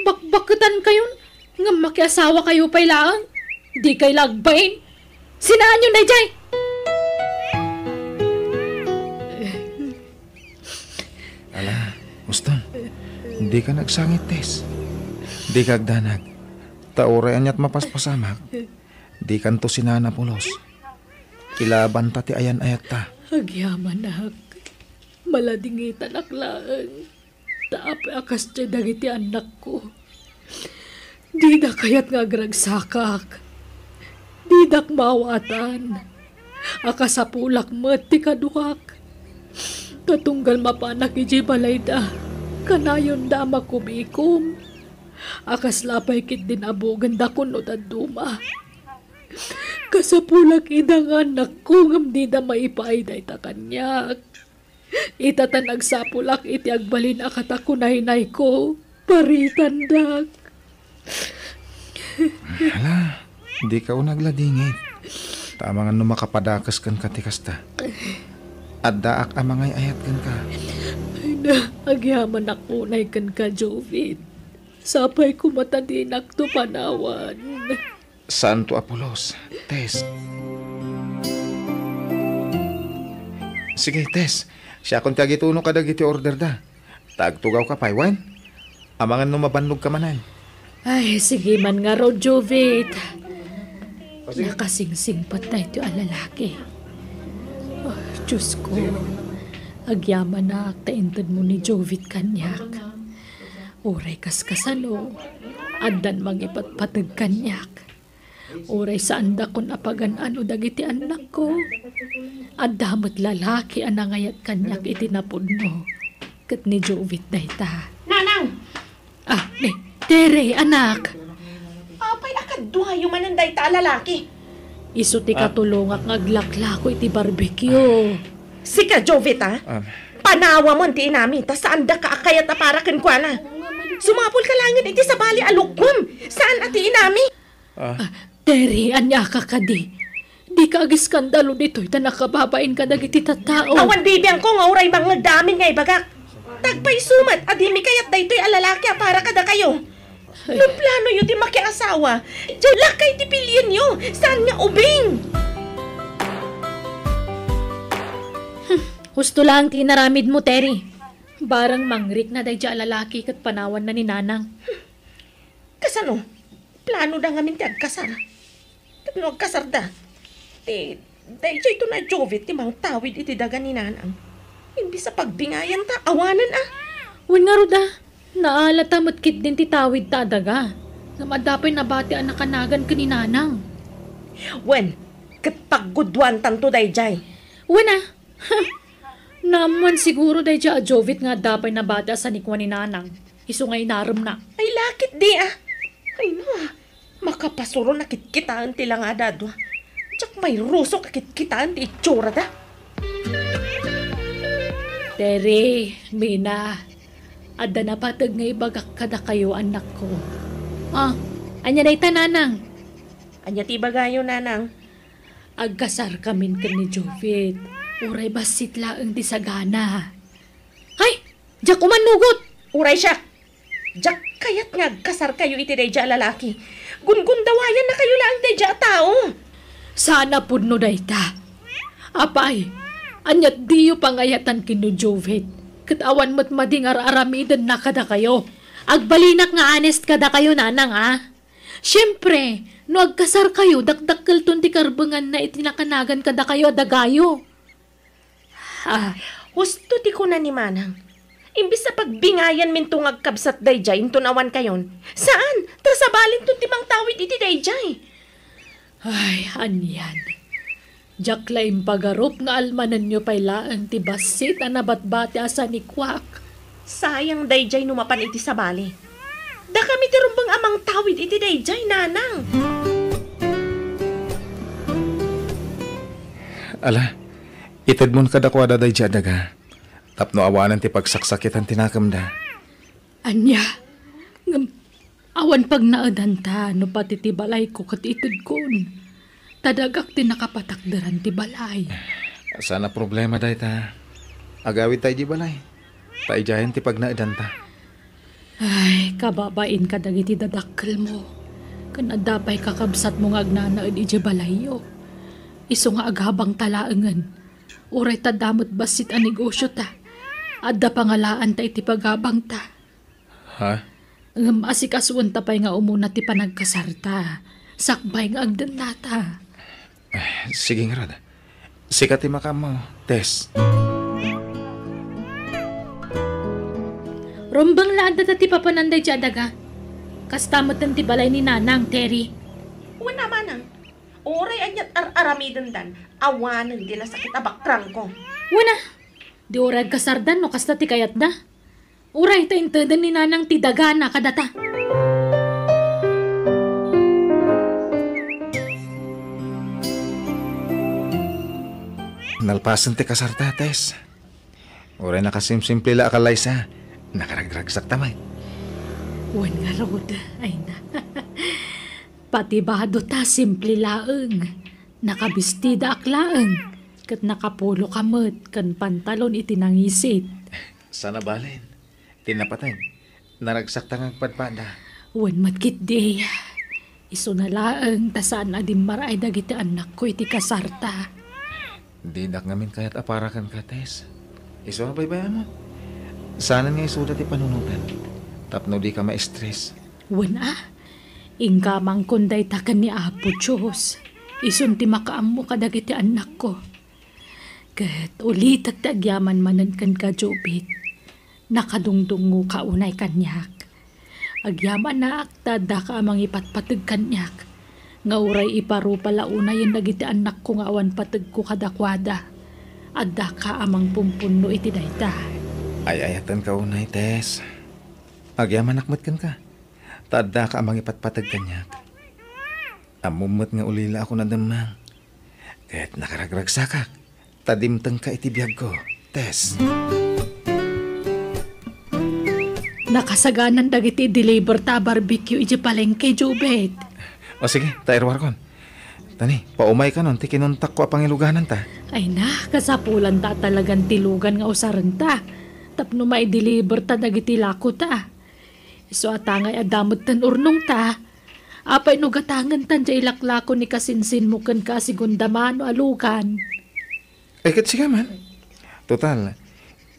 bakbaketankayon, ngem makiasawakayo pay laeng? Dikay la agbain. Sinaanyon daydiay! Ala, Uston, dika agsangit, Tess. Dika agdanag. Ta uray ania't mapaspasamak, dikanto sinana pulos. Ilabanta ti ayan-ayatta. Agyamanak. Maladingitanak laeng. Ta apay a kasdiay dagiti annakko? Dida kayat nga agragsakak. Didak maawatan. Akasapulak met ti kaduak. Ta tunggal mapanak idiay balayda, kanayonda a makubikom. A kasla pay ketdin a bugenda kunno dadduma. Kasapulak ida nga annakko ngem dida maipaay dayta kaniak. Ita ta nagsapulak iti agbalin a katakunaynayko, paritandak. Hala, dika unay agladingit. Ta amangan no makapadakes kenka ti kasta. Addaak a mangay-ayat kenka. Ay na, agyamanak unay kenka, Jovit. Sapay koma ta dinakto panawan. Saanto a pulos, Tess. Sige, Tess. Siakon ti agituno kadagiti orderda. Ta agtugawka pay, wen? Amangan no mabannogka manen. Ay, sige man ngarud, Jovit. Nakasingsingpet daytoy a lalaki. Oh, Diyos ko. Agyamanak ta intedmo ni Jovit kaniak. Uray kaskasano, addan mangipatpateg kaniak. Uray saandakon a pagan-ano dagiti annakko, adda met lalaki a nangayat kaniak iti napudno. Ket ni Jovit dayta. Nanang! Ah, ni, Tere, anak! Apay a kaduayo manen dayta a lalaki? Isu ti Ah. katulongak nga aglaklako iti barbecue. Sika, Jovit, a? Ah. Panawamon ti inami, ta saandaka a kayat a para kenkuana. Sumapulka laengen iti sabali a lukkom, saan a ti inami. Ah. Ah, Tere, ania ka kadi? Dika agiskandalo ditoy ta nakababain kadagiti tattao. Awan bibiangko nga uray mangngegda amin nga ibagak. Ta agpayso met a dimi kayat daytoy a lalaki a para kadakayo. Ay. No planoyo ti makiasawa, diay lakay ti pilienyo, saan nga ubing. Hmm, husto laeng ti inaramidmo, Terry. Barang mangrikna daydiay a lalaki ket panawanna ni Nanang. Kasano? Planoda ngamin ti agkasar. Tapno agkasarda, ti daydiayto a Jovit ti mangtawid iti daga ni Nanang. Imbes a pagbingayanta, awanen a. Wen ngarud a, naalata met ketdin ti tawidta a daga. Ngem adda pay nabati a nakanagan ken ni Nanang. Wen, ket paggudduantanto daydiay. Wen a, naammoan siguro daydiay a Jovit nga adda pay nabati a sanikua ni Nanang. Isu nga inaremna. Ay, lakit di, ah. Ay, no, ah. Makapasuron a kitkitaen ti langada a dua. Diak mairusok a kitkitaen ti itsurada. Terry, Mina, adda napateg nga ibagak kadakayo, annakko. Ah, ania dayta, Nanang? Ania ti ibagayo, Nanang? Agkasarkamin ken ni Jovit. Uray bassit laeng ti sagana. Ay, diak umannugot! Uray siak! Diak kayat nga agkasarkayo iti daydiay a lalaki. Gundundawayannakayo laeng daydiay a tao. Saan a pudno dayta. Apay, ania diyo pangayatan ken ni Jovit? Ket awan met madi nga ar-aramidenna kadakayo. Agbalinak nga honest kadakayo, Nanang, a. Siempre, no agkasarkayo, dakdakkelton ti karbenganna iti nakanagan kadakayo a dagayo. Ah, husto ti kuna ni Manang. Imbes a pagbingayanminto nga agkabsat daydiay inton awankayon, saan, ta sabalinton ti mangtawid iti daydiay. Ay, anian. Diak la impagarup nga almanenyo pay laeng ti bassit a nabatbati a sanikuak. Sayang daydiay no mapan iti sabali. Dakami ti rumbeng a mangtawid iti daydiay, Nanang. Ala, itedmon kadakuada daydiay a daga, tapno awanen ti pagsaksakitan ti nakemda. Ania? Ngem awan pagnaedanta no pati ti balayko ket itedkon. Ta dagak ti nakapatakderan ti balay. Saan a problema dayta. Agawidta idiay balay. Ta idiayen ti pagnaedanta. Ay, kababain kadagiti dadakkelmo. Ken adda pay kakabsatmo nga agnanaed idiay balayyo. Isu nga agabangta laengen. Uray ta adda met bassit a negosiota, adda pangalaanta iti pagabangta. Ha? Ngem asikasuenta pay nga umuna ti panagkasarta, sakbay nga agdennata. Eh, sige ngarud. Sika ti makaammo, Tess. Rumbeng la adda ta ti papanan daydi a daga. Kasta metten ti balay ni Nanang, Terry. Wen a, Manang. Uray ania't ar-aramidendan, awanen ti nasakit a bakrangko. Wen a, di uray agkasardan no kasta ti kayatda. Uray ta inteden ni Nanang ti dagana kadata. Nalpasen ti kasarta, Tess. Uray nakasimsimple la a kalaysa, nakaragragsakta met. Wen ngarud, ay na. Pati bado ta simple laeng. Nakabestidaak laeng, ket nakapoloka met ken pantalon iti nangisit. Saan a balen, ti napateg, naragsakta nga agpadpada. Wen met ketdi. Isuna laeng ta saan a dimmaray dagiti annakko iti kasarta. Didak ngamin kayat a para kenka, Tess. Isu a baybay-ammo. Saanen nga isuda ti panunotan tapno dika ma-stress. Wen a, inkamangkon dayta ken ni Apo Dios. Isun ti makaammo kadagiti annakko. Ket ulitek ti agyaman manen kenka, Jubit. Nakadungdungngoka unay kaniak. Agyamanak ta addaka a mangipatpateg kaniak, nga uray iparupa la unayen dagiti annakko nga awan pategko kadakuada. Addaka a mangpumpunno iti dayta. Ay-ayatenka unay, Tess. Agyamanak met kenka, ta addaka a mangipatpateg kaniak. Ammom met nga ulila a kunada, Mang. Ket nakaragragsakak, ta dimtengka iti biagko, Tess. Nakasaganan dagiti deliver ta a barbecue idiay palengke, Jubit. O sige, ta iruarkon. Tani, paumaykanon ti kinuntakko a pangilugananta. Ay na, kasapulan ta talagan ti lugan nga usarenta tapno maideliver ta dagiti lako ta. Isu a tangay adda metten urnongta. Apay no gatangen tan diay laklako ni kasinsinmo kenka a segunda mano a lugan? Ay, ket sika man. Total,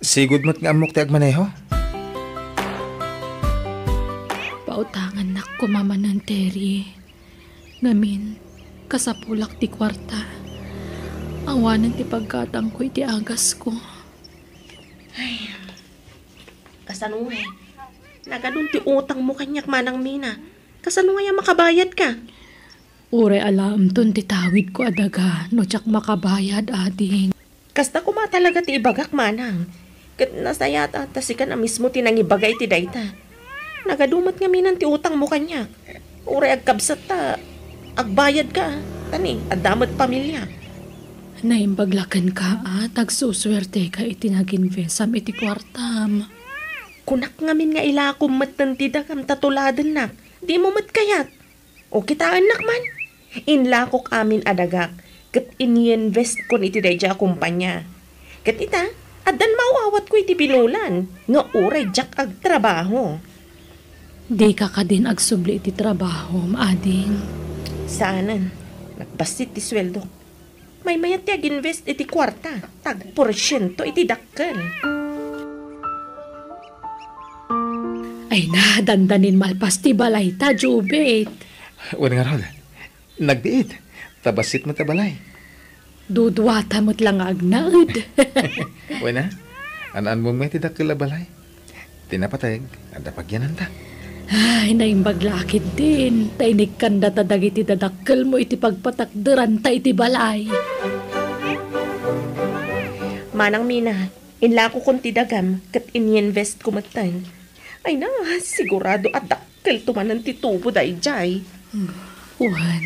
sigud met nga ammok ti agmaneho. Pautangannak koma manen, Terry. Ngamin, kasapulak ti kuarta. Awanen ti paggatangko iti agasko. Ay, kasano ngay? Nagadun ti utangmo kaniak, Manang Mina. Kasano ngay a makabayadka? Uray alaemton ti tawidko a daga no diak makabayad, ading. Kasta koma talaga ti ibagak, Manang. Ket nasayaat ta sikan a mismo ti nangibaga iti dayta. Nagadu met ngaminan ti utangmo kaniak. Uray agkabsat ta agbayadka, tani, adda met pamilia. Naimbag la kenka a ta agsusuerteka iti nag-investm iti kuartam. Kunak ngamin nga ilakom metten ti dagam ta tuladennak. Dimo met kayat. O, kitaennak man. Inlakok amin a dagak, ket ininvestkon iti daydiay a kumpania. Ket ita, addan maaw-awatko iti binulan, nga uray diak agtrabaho. Dika kadin agsubli iti trabahom, ading? Saanen. Nagbassit ti sueldok. Maymayat ti ag-invest iti kuarta, ta agporsiento iti dakkel. Ay na, dandanin malpas ti balayta, Jubit. Wen ngarud, nagbiit, ta bassit met a balay. Duduata met la nga agnaed. Wen a, an-anmom nga iti dakkel a balay. Ti napateg, adda pagyananta. Ay, naimbag la a ketdin, ta inikkandata dagiti dadakkelmo iti pagpatakderanta iti balay. Manang Mina, inlakokon ti dagam ket ininvestko metten. Ay na, sigurado a dakkelto manen ti tubo daydiay. Wen,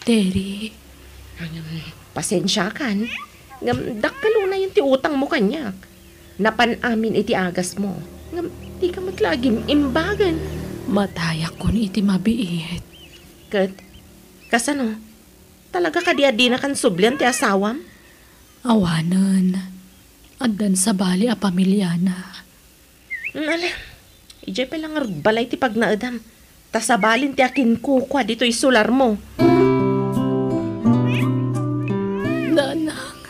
Terry. Ngem, pasensiakan. Ngem, dakkel unayen ti utangmo kaniak. Napan amin iti agasmo. Ngem, dika met la agim-imbagen. Matayakon iti mabiit. Ket, kasano? Talaga kadi a dinakan sublian ti asawam? Awanen. Addan sabali a pamiliana. Mm, ala, idiay pay la ngarud balay ti pagnaedam, ta sabalin ti akinkukua ditoy solarmo. Nanang,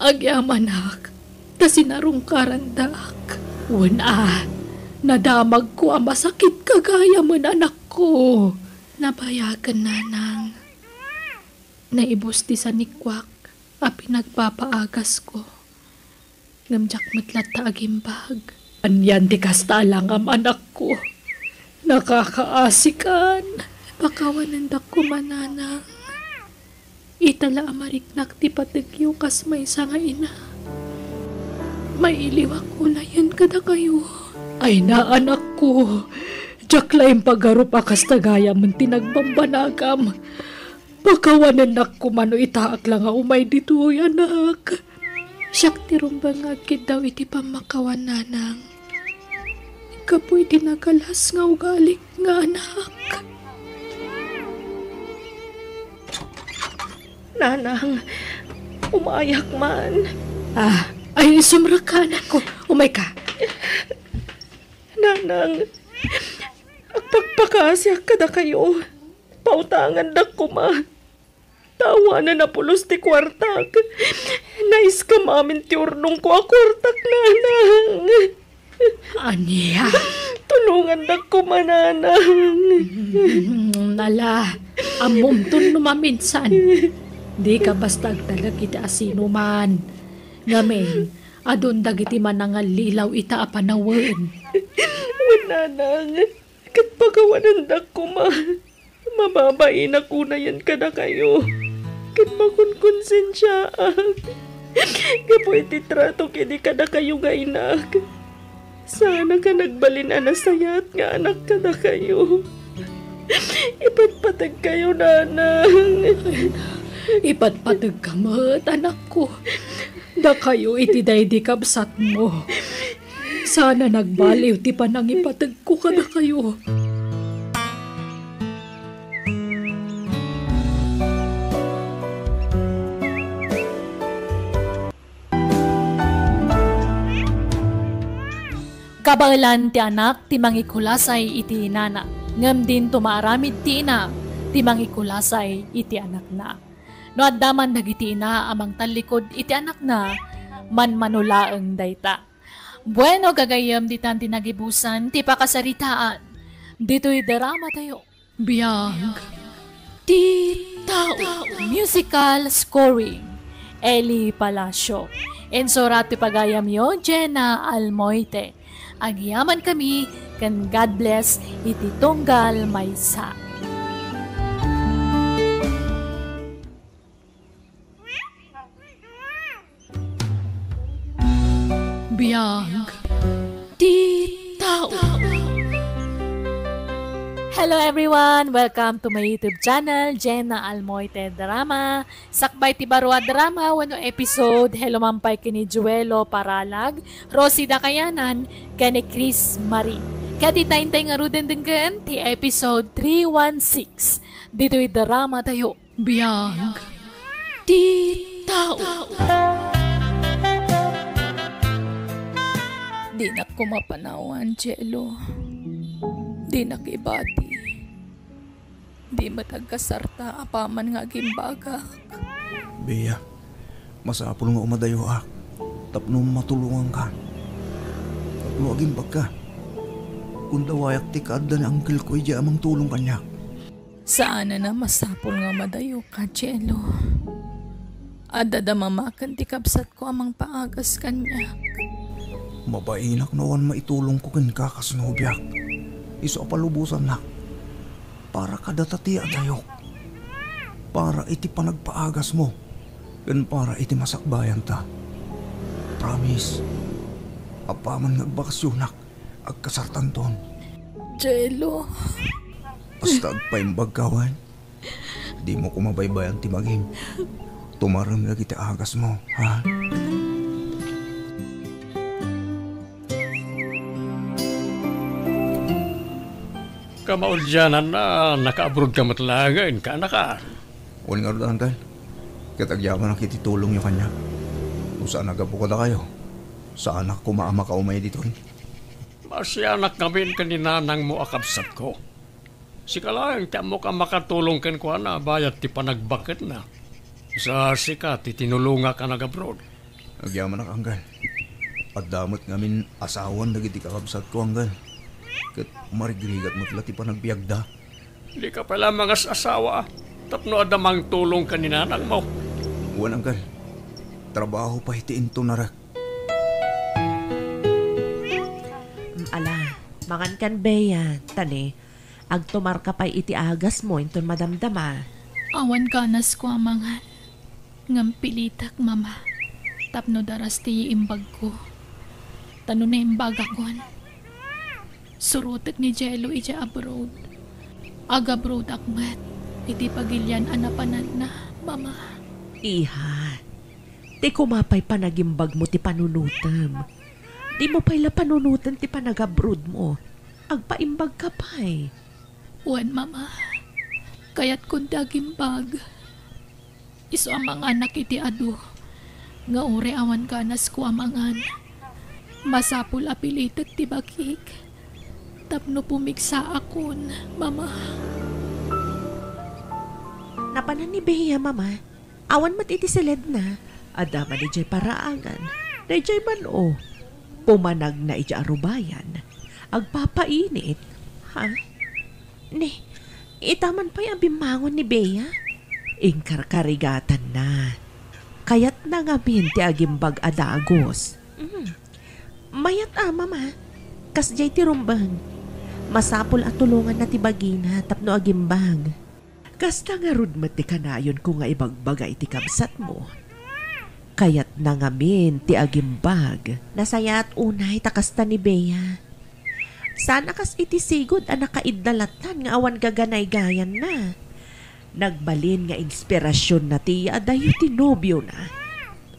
agyamanak, ta sinarungkarandak. Wen a, nadamagko a masakitka gayamen, anakko. Nabayagen, Nanang. Naibus ti sanikuak a pinagpapaagasko. Ngem diak met latta agimbag. Anian ti kasta a langam, anakko? Nakakaasikan. Pakawanendak koma, nanang. Ita la a mariknak ti pategyo kas maysa nga ina. Mailiwak unayen kadakayo. Ay, anakko, diak la impagarup a kasta gayam ti nagbambanagam. Pakawanennak koma no itaak la nga umay ditoy, anak. Siak ti rumbeng nga agkiddaw iti pammakawan, nanang. Gapu iti nagalas nga ugalik nga anak. Nanang, umayak man. Ah, ay, sumrekka, anakko. Umayka. Nanang, agpakpakaasiak kadakayo. Pautangandak koma. Ta awanen a pulos ti kuartak. Naiskam amin ti urnongko a kuartak, nanang. Ania? Tulongandak koma, nanang. Mm, ala, ammomton no maminsan. Dika basta agtalek iti asinoman. Ngamin, adun dagiti manangallilaw ita a panawen. Wen, nanang, ket pakawanendak koma. Mababainak unayen kadakayo, ket makonkonsensiaak gapu iti tratok idi kadakayo nga inak. Saanak a nagbalin a nasayaat nga anak kadakayo. Ipatpategkayo, nanang. Ipatpategka met, anakko. Dakayo iti daydi kabsatmo. Saan a nagbaliw ti panangipategko kadakayo. Kabaelan ti anak ti mangikulasay iti inana, ngem dinto maaramid ti ina ti mangikulasay iti anakna. No adda man dagiti ina a mangtallikud iti anakna, manmano laeng dayta. Bueno, gagayyem, ditan ti nagibusan ti pakasaritaan ditoy drama tayo. Biag ti tao. Musical scoring, Eli Palacio. Insurat ti pagayamyo, Jenna Almoite. Agyamankami ken God bless iti tunggal maysa. Biag ti tao. Hello everyone! Welcome to my YouTube channel, Jenna Almoite Drama. Sakbay ti baro a drama wenno episode, hello man pay ken ni Joelo Paralag, Rosie Dakayanan, ken ni Chris Marie. Ket ita intay ngaruden denggen ti episode three one six ditoy drama tayo. Biag ti tao. Dinak koma panawan, Jello. Dinak ibati. Di met agkasarta apaman nga agimbagak. Bea, masapul nga umadayoak tapno matulonganka. Tapno agimbagka, kundawayak ti kaadda ni angkelko idiay a mangtulong kaniak. Saanen a masapul nga madayoka, Jello. Adda da mamaken ti kabsatko a mangpaagas kaniak. Mabainak no awan maitulongko kenka kas nobiak. Isu a palubosannak para kadata ti adayok. Para iti panagpaagasmo ken para iti masakbayanta. Promise, apaman nga agbakasyonak, agkasartanton. Jello. Basta agpaimbagka wen. Dimo koma baybayan ti bagim. Tumarem dagiti agasmo, ha? Kamaudiananna, nakaabroad ka met laengen, kaanaka? Wen ngarud, Uncle. Ket agyamanak iti tulongyo kaniak. No saan a gapu kadakayo, saanak koma a makaumay ditoy. Masianak ngamin ken ni nanangmo a kabsatko. Sika laeng ti ammok a makatulong kenkuana bayat ti panagbaketna. Sa sika ti tinulongak a nagabroad. Agyamanak, Uncle. Adda met ngamin asawan dagiti kakabsatko, Uncle. Ket marigrigat met la ti panagbiagda. Dika pay la mangas-asawa tapno adda mangtulong ken ni nanangmo. Wen, Uncle. Trabaho pay ti intunarek. Mangan kan, Bea, ta ni, agtumarka pay iti agasmo inton madamdama. Awan ganasko a mangan. Ngem pilitek, Mama, tapno daras ti imbagko. Ta no naimbagakon, surotek ni Jello idiay abroad. Agabroadak met iti pagilian a napananna, Mama. Iha, ti koma pay panagimbagmo ti panunotem. Dimo pay la panunoten ti panagabroadmo. Agpaimbagka pay. Wen, Mama. Kayatkon ti agimbag. Isu a manganak iti adu, nga uray awan ganasko a mangan, masapul a pilitek ti bagik tapno pumigsaakon, Mama. Napanan ni Bea, Mama. Awan met iti siledna. Adda man idiay paraangan. Daydiay man, o. Pumanagna idiay arubayan. Agpapainit. Ha? Ni, ita man pay a bimmangon ni Bea? Inkarkarigatanna. Kayatna ngamin ti agimbag a dagus. Mm. Mayat a, Mama. Kasdiay ti rumbeng. Masapul a tulonganna ti bagina tapno agimbag. Kasta ngarud met ti kanayonko nga ibagbaga iti kabsatmo. Kayatna ngamin ti agimbag. Nasayaat unay ta kasta ni Bea. Saan a kas iti sigud a nakaidalatan nga awan gaganaygayanna. Nagbalin nga inspirasionna ti yaadayo ti nobiona.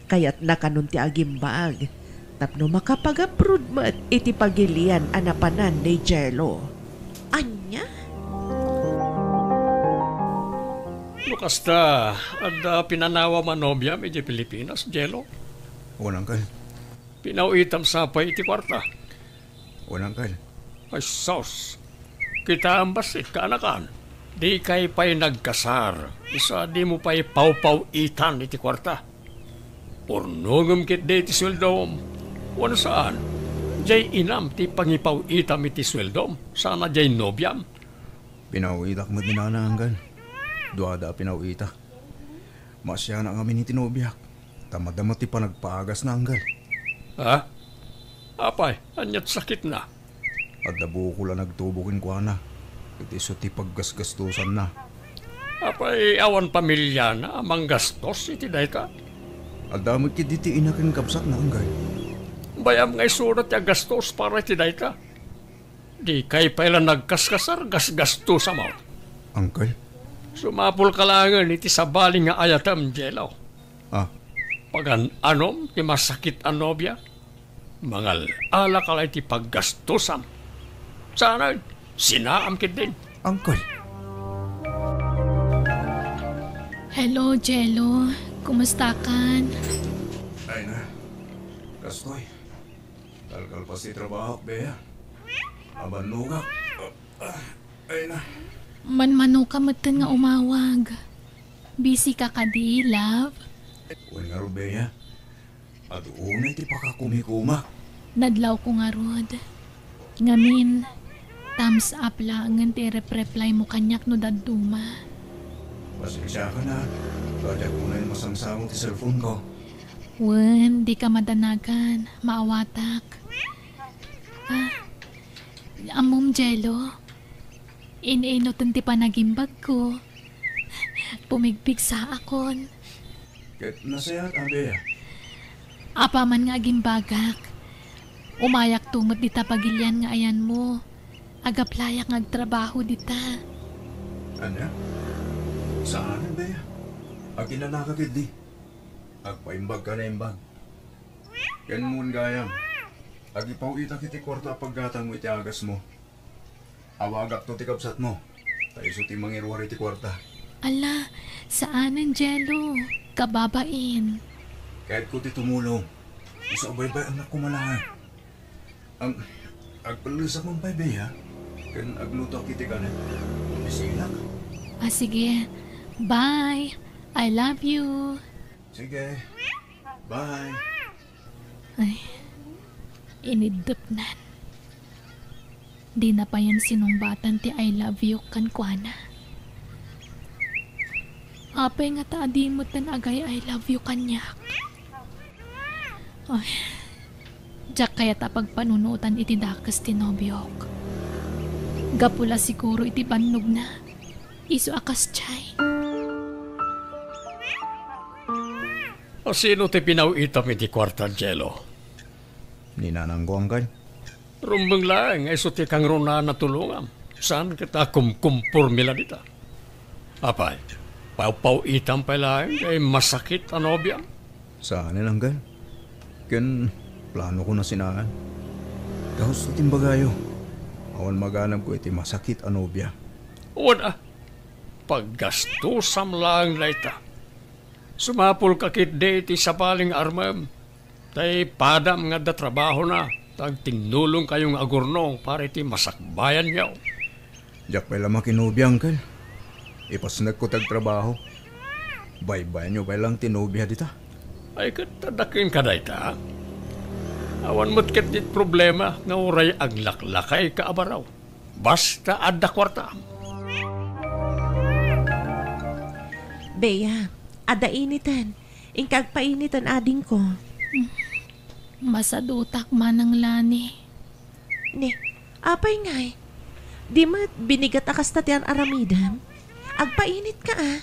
Kayatna kanon ti agimbag tapno makapagabroad met iti pagilian a napanan ni Jello. Ania? No kasta, adda pinanawam a nobiam idiay Pilipinas, Jello? Wen, Uncle. Pinaw-itam sa pay iti kuarta? Wen, Uncle. Ay, sus. Kitaem bassit, kaanakan. Dikay pay nagkasar. Isu a dimo pay pawpaw-itan iti kuarta. Urnongem ketdi iti sueldom. Wen saan, diay inam ti pangipaw-itam iti sueldom, sana diay nobiam. Pinaw-itak met ni Nana, Uncle. Duada a pinaw-itak. Maasianak ngamin iti nobiak. Ta madama ti panagpaagasna, Uncle. Ha? Apay, aniat sakitna? Adda bukol a nagtubo kenkuana. Iti isu ti paggasgastosanna. Apay, awan pamiliana a manggastos iti dayta? Adda met ketdi ti ina ken kabsatna, Uncle. Bay-am nga isuna ti aggastos para iti dayta. Dikay pay la nagkaskasar, gasgastos a maw. Uncle? Sumapulka laengen iti sabali nga ayatem, Jello. Ah. Pagan-anom ti masakit a nobia, mangal-alaka la iti paggastusam. Saan, sinaam ketdin. Uncle. Hello, Jello. Kumustakan? Ay na. Kastoy. Kalkalpas ti trabahok, Bea. Abannogak. Ay na. Manmanoka metten nga umawag. Busy ka kadi, love? Wen ngarud, Bea. Adu unay ti pakakumikumak. Nadlawko ngarud. Ngamin, thumbs up laengen ti irepreplaymo kaniak no dadduma. Pasensiakan a. Diak unay masangsango ti cellphone ko. Wen, dika madanagan. Maawatak. Ah, ammom, Jello. In-inuten ti panagimbagko. Pumigpigsaakon. Ket nasayaat, Bea. Apaman nga agimbagak, umayakto met dita pagilian nga ayanmo. Agaplayak nga agtrabaho dita. Ania? Saan, Bea? Aginanaka ketdi. Agpaimbagka a naimbag. Ken mo gayam, agipaw-itak iti kuarta a paggatangmo iti agasmo. Awagakto ti kabsatmo, ta isu ti mangiruar iti kuarta. Ala, saanen, Jello. Kababain. Kayatko ti tumulong. Isu a baybay-annak koma laeng. Am, agpellesak man pay, Bea. Ken aglutoak iti kanen. Bisinak. Ah, sige. Bye. I love you. Sige. Bye. Ay, iniddepnan. Dina payen sinungbatan ti I love you kenkuana. Apay ngata a di metten agay-I love you kaniak? Ay, diak kayat a pagpanunotan iti dakes ti nobiok. Gapu la siguro iti bannogna. Isu a kasdiay. A sino ti pinaw-itam iti kuarta, Jello? Ni nanangko, Angkel. Rumbeng laeng nga isu ti kangrunaan a tulongam. Saan ket a kumkumporme la dita? Apay, pawpaw-itam pay laeng ti masakit a nobiam? Saanen, Angkel. Ken planoko a sinaan. Gaus ti imbagayo, awan maganabko iti masakit a nobia. Wen a, paggastusam laeng dayta. Sumapulka ketdi iti sabali nga armem. Tay padam nga adda trabahona, ta agtinnulongkayo nga agurnong para iti masakbayanyo. Diak pay la makinobia, Angkel. Ipasnekko ti agtrabaho. Baybayanyo pay laeng ti nobia dita. Ay, ket adda kenka dayta. Awan met ketdi problema nga uray aglaklakayka a baro. Basta adda kuarta. Bea, adda initen. Inka agpainiten, adingko. Masadutak, Manang Lani. Ni, apay ngay? Di met binigat a kasta ti ar-aramidem? Agpainitka a.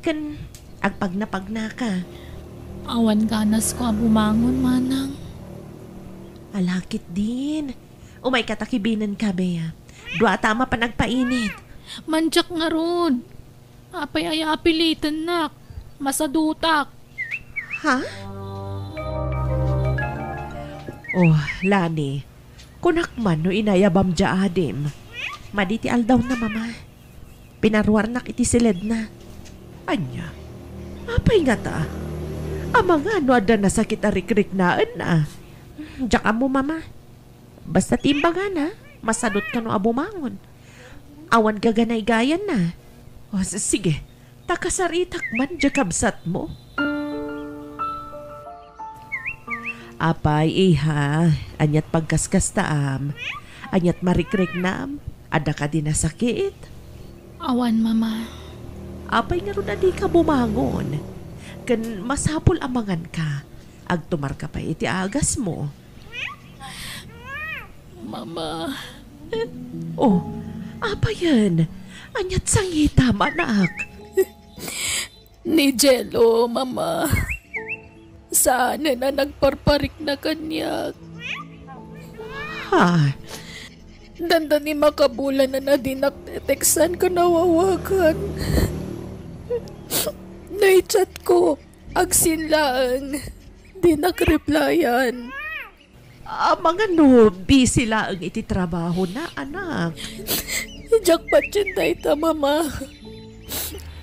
Ken agpagnapagnaka. Awan ganasko a bumangon, Manang. Ala ketdin. Umayka ta kibinenka, Bea. Duata a mapan agpainit. Mandiak ngarud. Apay aya a pilitennak? Masadutak. Ha? Oh, Lani, kunak man no inayabam diay adim. Madi ti aldawna, Mama. Pinaruarnak iti siledna. Ania? Apay ngata? Amangan no adda nasakit a rikriknaenna? Diak ammo, Mama. Basta ti imbagana, masadut kano a bumangon. Awan gaganaygayanna. O, s-, sige, ta kasaritak man diay kabsatmo. Apay, iha, aniat pagkaskastaam? Aniat marikriknam? Adda kadi nasakit? Awan, Mama. Apay ngarud a dika bumangon? Ken masapul a manganka. Agtumarka pay iti agasmo. Mama. Oh, apayen? Aniat sangitam, anak? Ni Jello, Mama. Saanen a nagparparikna kaniak. Ha? Dandani makabulanan a dinak teteksan ken awawagan. Naichatko, agsin laeng. Dinak replyan. Amangan no busy laeng iti trabahona, anak. Diak patien dayta, Mama.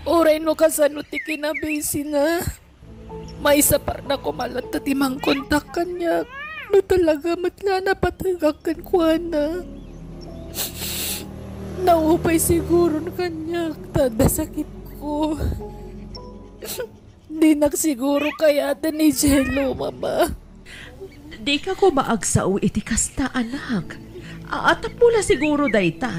Uray no kasano ti kinabusina, maisaparna koma latta ti mangkontak kaniak no talaga met la a napategak kenkuana. Naupay siguron kaniak ta adda sakitko. Dinak siguro kayaten ni Jello, Mama. Dika koma agsao iti kasta, anak. Atapmo la siguro dayta.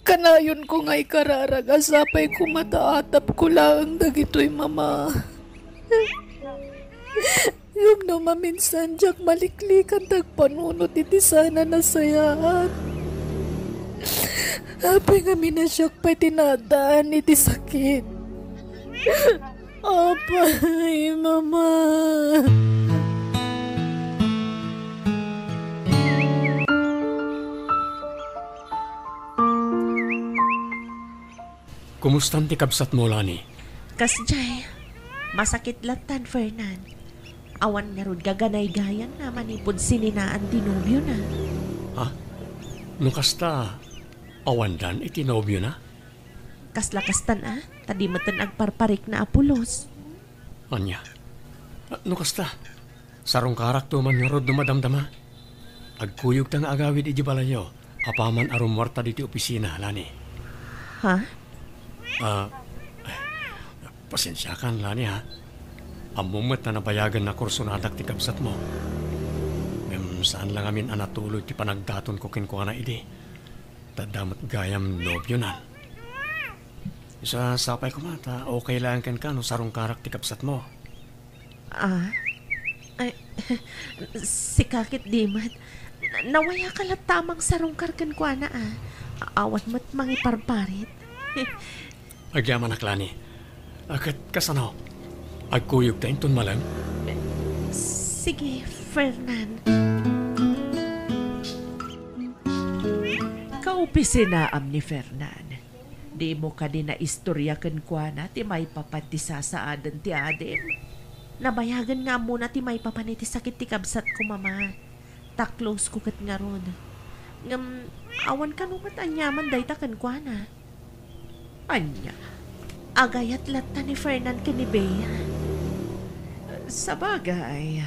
Kanayonko nga ikararag a sapay koma ta atapko laeng dagitoy, Mama. Ngem no maminsan diak maliklikan ti agpanunot iti saan a nasayaat. Apay ngamin a siak pay ti naadaan iti sakit? Apay, Mama. Kumustan ti kabsatmo, Lani? Kasdiay, masakit lattan, Fernan. Awan ngarud gaganaygayanna manipud sininaan ti nobiona. Ha? No kasta, awandan iti nobiona? Kasla kastan a, ta di metten agparparikna a pulos. Ania? Ah, no kasta, sarungkarakto man ngarud no madamdama. Agkuyogta nga agawid idiay balayyo, apaman a rummuarta ditoy opisina, Lani. Ha? Ah, pasensiakan, Lani, ha? Ammom met a nabayagen a kursonadak ti kabsatmo. Ngem saan la ngamin a natuloy ti panagdatonko kenkuana idi. Ta adda met gayam nobionan. Isu a sapay koma ta okay laeng kenka no sarungkarak ti kabsatmo. Ah? Ay, sika ket di met. Na-, nawayaka latta a mangsarungkar kenkuana, a. Awan met mangiparparit. Agyamanak, Lani. A, ket kasano? Agkuyogta inton malem? Sige, Fernan. Kaopisinaam ni Fernan. Dimo kadi naistoria kenkuana ti maipapan ti sasaaden ti adim? Nabayagen nga ammona ti maipapan iti sakit ti kabsatko, Mama. Ta close ko ket ngarud. Ngem, awan kano met aniaman dayta kenkuana. Ania? Agayat latta ni Fernan ken ni Bea. Sabagay,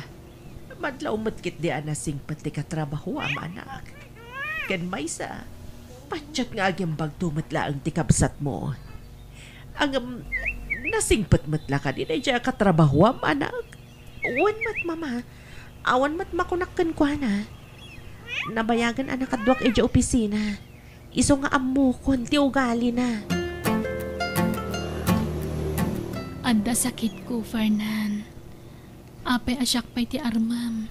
madlaw met ketdi a nasingpet ti katrabahoam, anak. Ken maysa, patiek nga agimbagto met laeng ti kabsatmo. Ngem, nasingpet met la kadi daydiay a katrabahoam, anak? Wen met, Mama. Awan met makunak kenkuana. Nabayagen a nakaduak idiay opisina. Isu nga ammokon ti ugalina. Adda sakitko, Fernan. Apay a siak pay ti armem?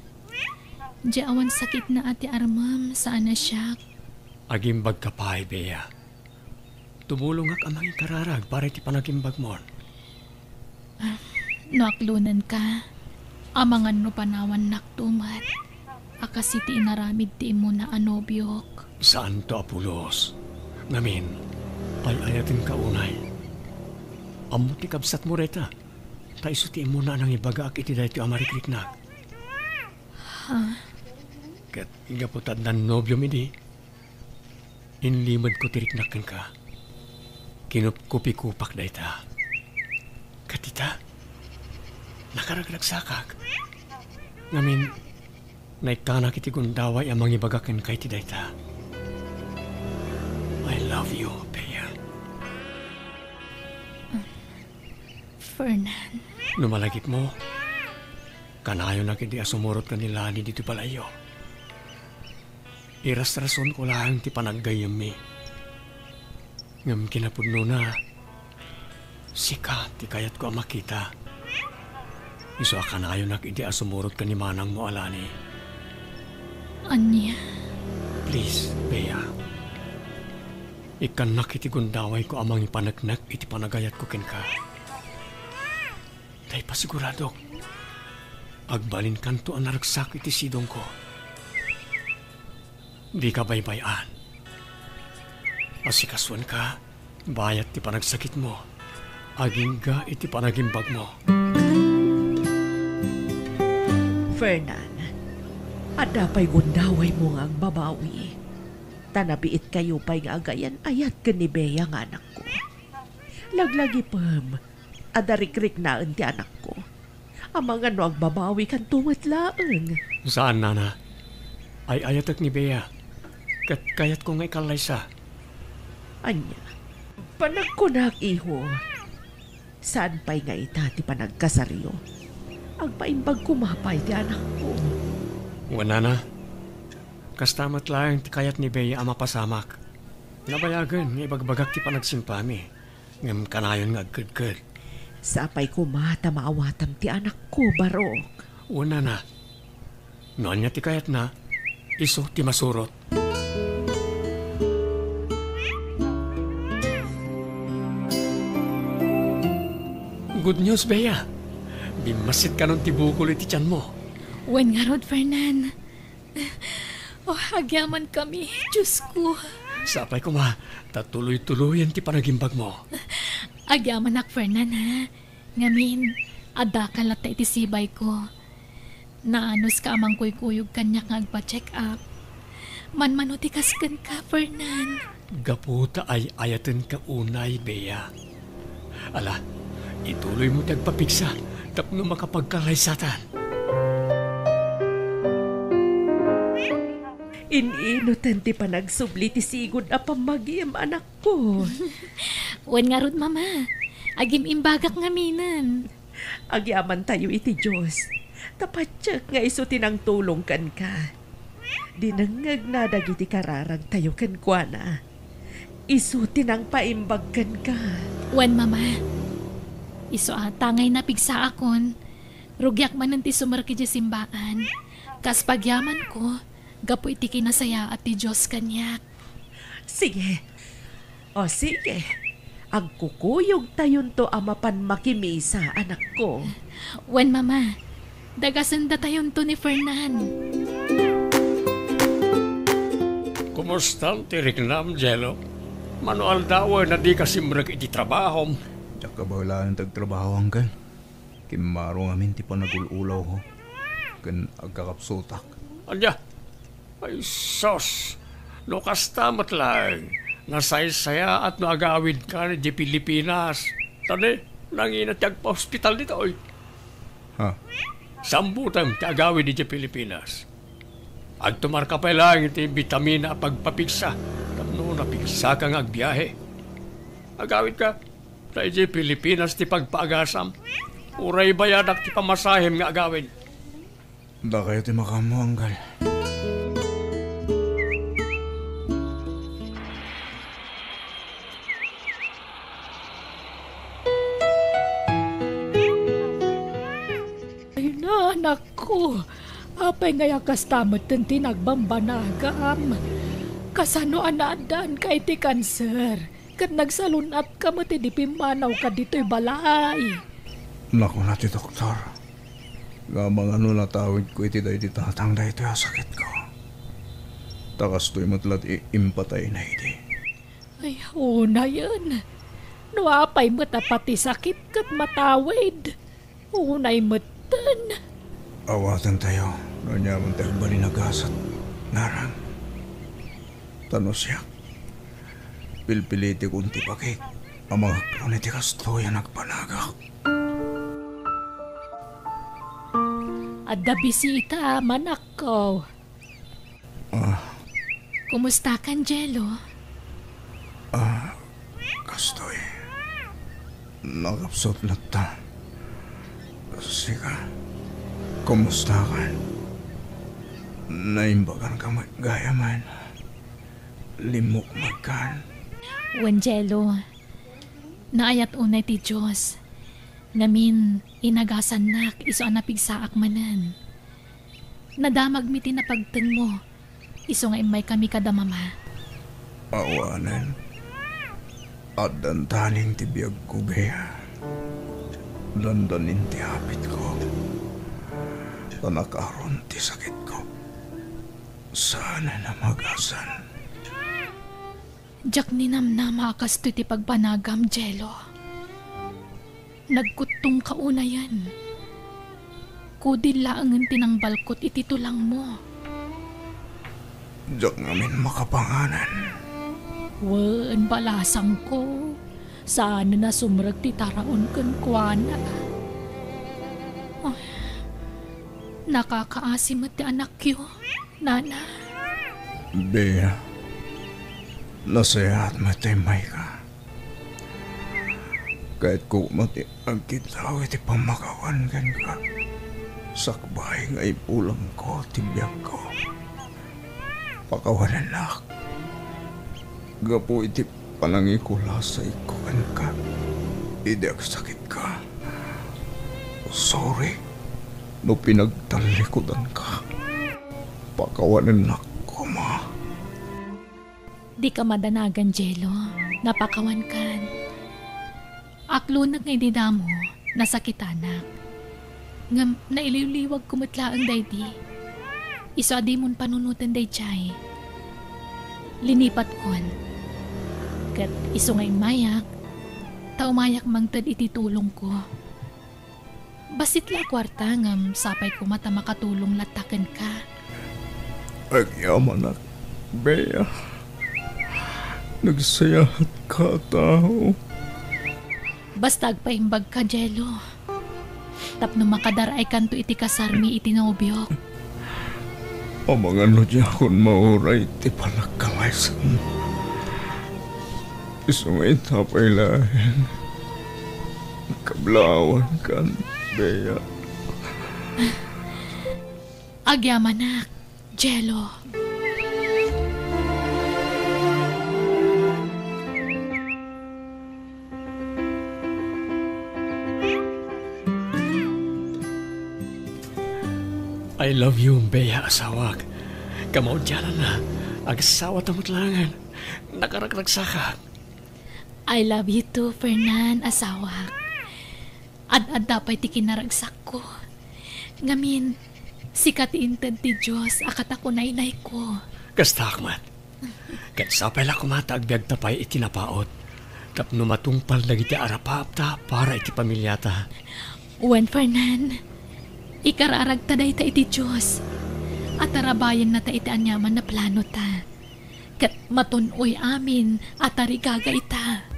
Di awan sakitna a ti armem, saan a siak. Agimbagka pay, Bea. Tumulongak a mangikararag para iti panagimbagmon. Ah, no aklonenka, amangan no panawannakto met a kas iti inaramid ti immuna a nobiok. Saanto a pulos. Ngamin, ay-ayatenka unay. Ammo ti kabsatmo dayta, ta isu ti immuna a nangibagaak iti daytoy a marikriknak. Ha? Ket gapu ta addan nobiom idi, inlimedko ti riknak kenka. Kinupkupikopak dayta. Ket ita, nakaragragsakak. Ngamin, naikkanak iti gundaway a mangibaga kenka iti dayta. I love you, Bea. Fernan. No malagipmo, kanayonak idi a sumurot ken ni Lani ditoy balayyo. Irasrasonko laeng ti panaggayyemmi. Ngem kinapudnona, sika ti kayatko a makita. Isu a kanayonak idi a sumurot ken ni manangmo a Lani. Ania? Please, Bea. Ikkannak iti gundawayko a mangipaneknek iti panagayatko kenka. Ta ipasiguradok, agbalinkanto a naragsak iti sidongko. Dika baybay-an. Asikasuenka, bayat ti panagsakitmo. Agingga iti panagimbagmo. Fernan, adda pay gundawaymo nga agbabawi. Ta nabiitkayo pay nga agayan-ayat ken ni Bea nga anakko. Laglagipem, adda rikriknaen ti anakko. Amangan no agbabawikanto met laeng. Saan, nana. Ay-ayatek ni Bea. Ket kayatko nga ikallaysa. Ania? Panagkunak, iho. Saan pay nga ita ti panagkasaryo? Agpaimbag koma pay ti anakko. Wen, nana. Kasta met laeng ti kayat ni Bea a mapasamak. Nabayagen nga ibagbagak ti panagsimpami. Ngem kanayon nga agkedked. Sapay koma ta maawatam ti anakko, Barok. Wen, nana. No ania ti kayatna, isu ti masurot. Good news, Bea. Bimmassit kanon ti bukol iti tianmo. Wen ngarud, Fernan. Oh, agyamankami, Diosko. Sapay koma, ta tuloy-tuloyen ti panagimbagmo. Agyamanak, Fernan, ha? Ngamin, addakan latta iti sibayko. Naanuska a mangkuykuyog kaniak nga agpa-check up. Manmano ti kas kenka, Fernan. Gapu ta ay-ayatenka unay, Bea. Ala, ituloymo ti agpapigsa tapno makapagkallaysatan. In-inutan ti panagsubli ti sigud a pammagim, anakko. Wen ngarud, Mama. Agim-imbagak ngaminen. Agyamantayo iti Dios, ta patiek nga isu ti nangtulong kenka. Dinengngegna dagiti kararagtayo kenkuana. Isu ti nangpaimbag kenka. Wen, Mama. Isu a ta ngay napigsaakon, rugiak manen ti sumrek idiay simbaan. Kas pagyamanko, gapu iti kinasayaat ti Dios kaniak. Sige. O, sige. Agkukuyogtayonto a mapan makimisa, anakko. Wen, Mama. Dagasendatayonto ni Fernan. Kumustan ti riknam, Jello? Mano aldawen a dika simrek iti trabahom? Diak kabaelan ti agtrabaho, Uncle. Kimmaro ngamin ti panagul-ulawko ken agkakapsutak. Ania? Ay, sus! No kasta met laeng, nasaysayaat no agawidka idiay Pilipinas. Tani, nangina ti agpaospital ditoy. Ha? Sambutem ti agawid idiay Pilipinas. Agtumarka pay laeng iti bitamina a pagpapigsa tapno napigsaka nga agbiahe. Agawidka. Ta idiay Pilipinas ti pagpaagasam. Uray bayadak ti pamasahem nga agawid. Dakayo ti makaammo, Uncle. Ay, anakko. Apay ngay a kasta metten ti nagbambanagam? Kasano a naaddaanka iti kanser? Ket nagsalun-atka met idi pimmanawka ditoy balay. Nakuna ti doktor nga amangan no natawidko iti daydi tatang daytoy a sakitko. Ta kastoy met la ti impatayna idi. Ay, unayen. No apay met a pati sakit ket matawid. Unay metten. Awatentayo no aniaman ti agbalin a gasat, ngarang. Ta no siak, pilpilitekon ti bagik a mangaklon iti kastoy a nagbanagak. Adda bisita, manakko. Ah. Kumustakan, Jello? Ah, kastoy. Nakapsut latta. Sika, kumustakan? Naimbaganka met gayamen. Limmukmegkan. Wen, Jello. Naayat unay ti Dios. Ngamin, inagasannak isu a napigsaak manen. Nadamagmi ti napagtengmo, isu nga immaykami kada mama. Awanen, addantaning ti biagko, Bea. Dandanin ti hapitko. Ta nakaron ti sakitko. Saanen a magasan. Diak ninamnama a kastoy ti pagbanagam, Jello. Nagkuttongka unayen. Kudil laengen ti nangbalkot iti tulangmo. Diak ngamin makapanganen. Wen, balasangko. Saanen a sumrek ti taraon kenkuana. Ah, nakakaasi met ti anakyo. Nana. Bea, nasayaat met ta immayka. Kayatko met ti agkiddaw iti pammakawan kenka. Sakbay nga ibulongko ti biagko. Pakawanennak. Gapu iti panangikulasayko kenka idi agsakitka. Sorry no pinagtallikudanka. Pakawanennak koma. Dika madanagan, Jello. Napakawankan. Aklonek nga idi damo, nasakitanak. Ngem nailiwliwagko met laeng daydi. Isu a dimon panunoten daydiay. Linipatkon. Ket isu nga immayak, ta umayak mangted iti tulongko. Bassit la a kuarta ngem sapay koma ta makatulong latta kenka. Agyamanak, Bea. Nagsayaatka a tao. Basta agpaimbagka, Jello. Tapno makadar-aykanto iti kasarmi iti nobiok. Amangan no diakon mauray ti panagkalaysem. Isu nga inta pay laeng. Kablaawankan, Bea. Agyamanak, Jello. I love you, Bea, asawak. Kamaudiananna, agsawata met laengen. Nakaragragsakak. I love you too, Fernan, asawak. Ad-adda pay ti kinaragsakko. Ngamin, sika ti inted ti Dios a katakunaynayko. Kasta, Ahmad. Ket sapay la koma ta agbiagta pay iti napaut tapno matungpal dagiti arapaapta para iti pamiliata. Wen, Fernan, ikararagta dayta iti Dios. Atarabayenna ta iti aniaman a planota. Ket matun-oy amin a tarigagayta.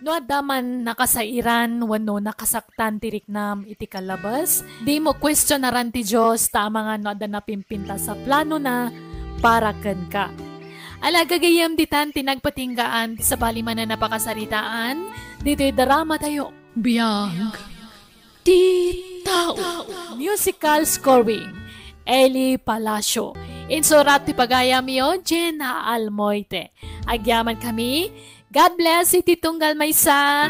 No adda man nakasairan wenno nakasaktan ti riknam iti kalabes, dimo kuestionaran ti Dios ta amangan no adda napimpintas a planona para kenka. Ala, gagayyem ditan ti nagpatinggaan ti sabali manen a pakasaritaan ditoy drama tayo. Biag ti tao. Musical scoring, Eli Palacio. Insurat ti pagayamyo, Jenna Almoite. Agyaman kami. God bless iti tunggal maysa.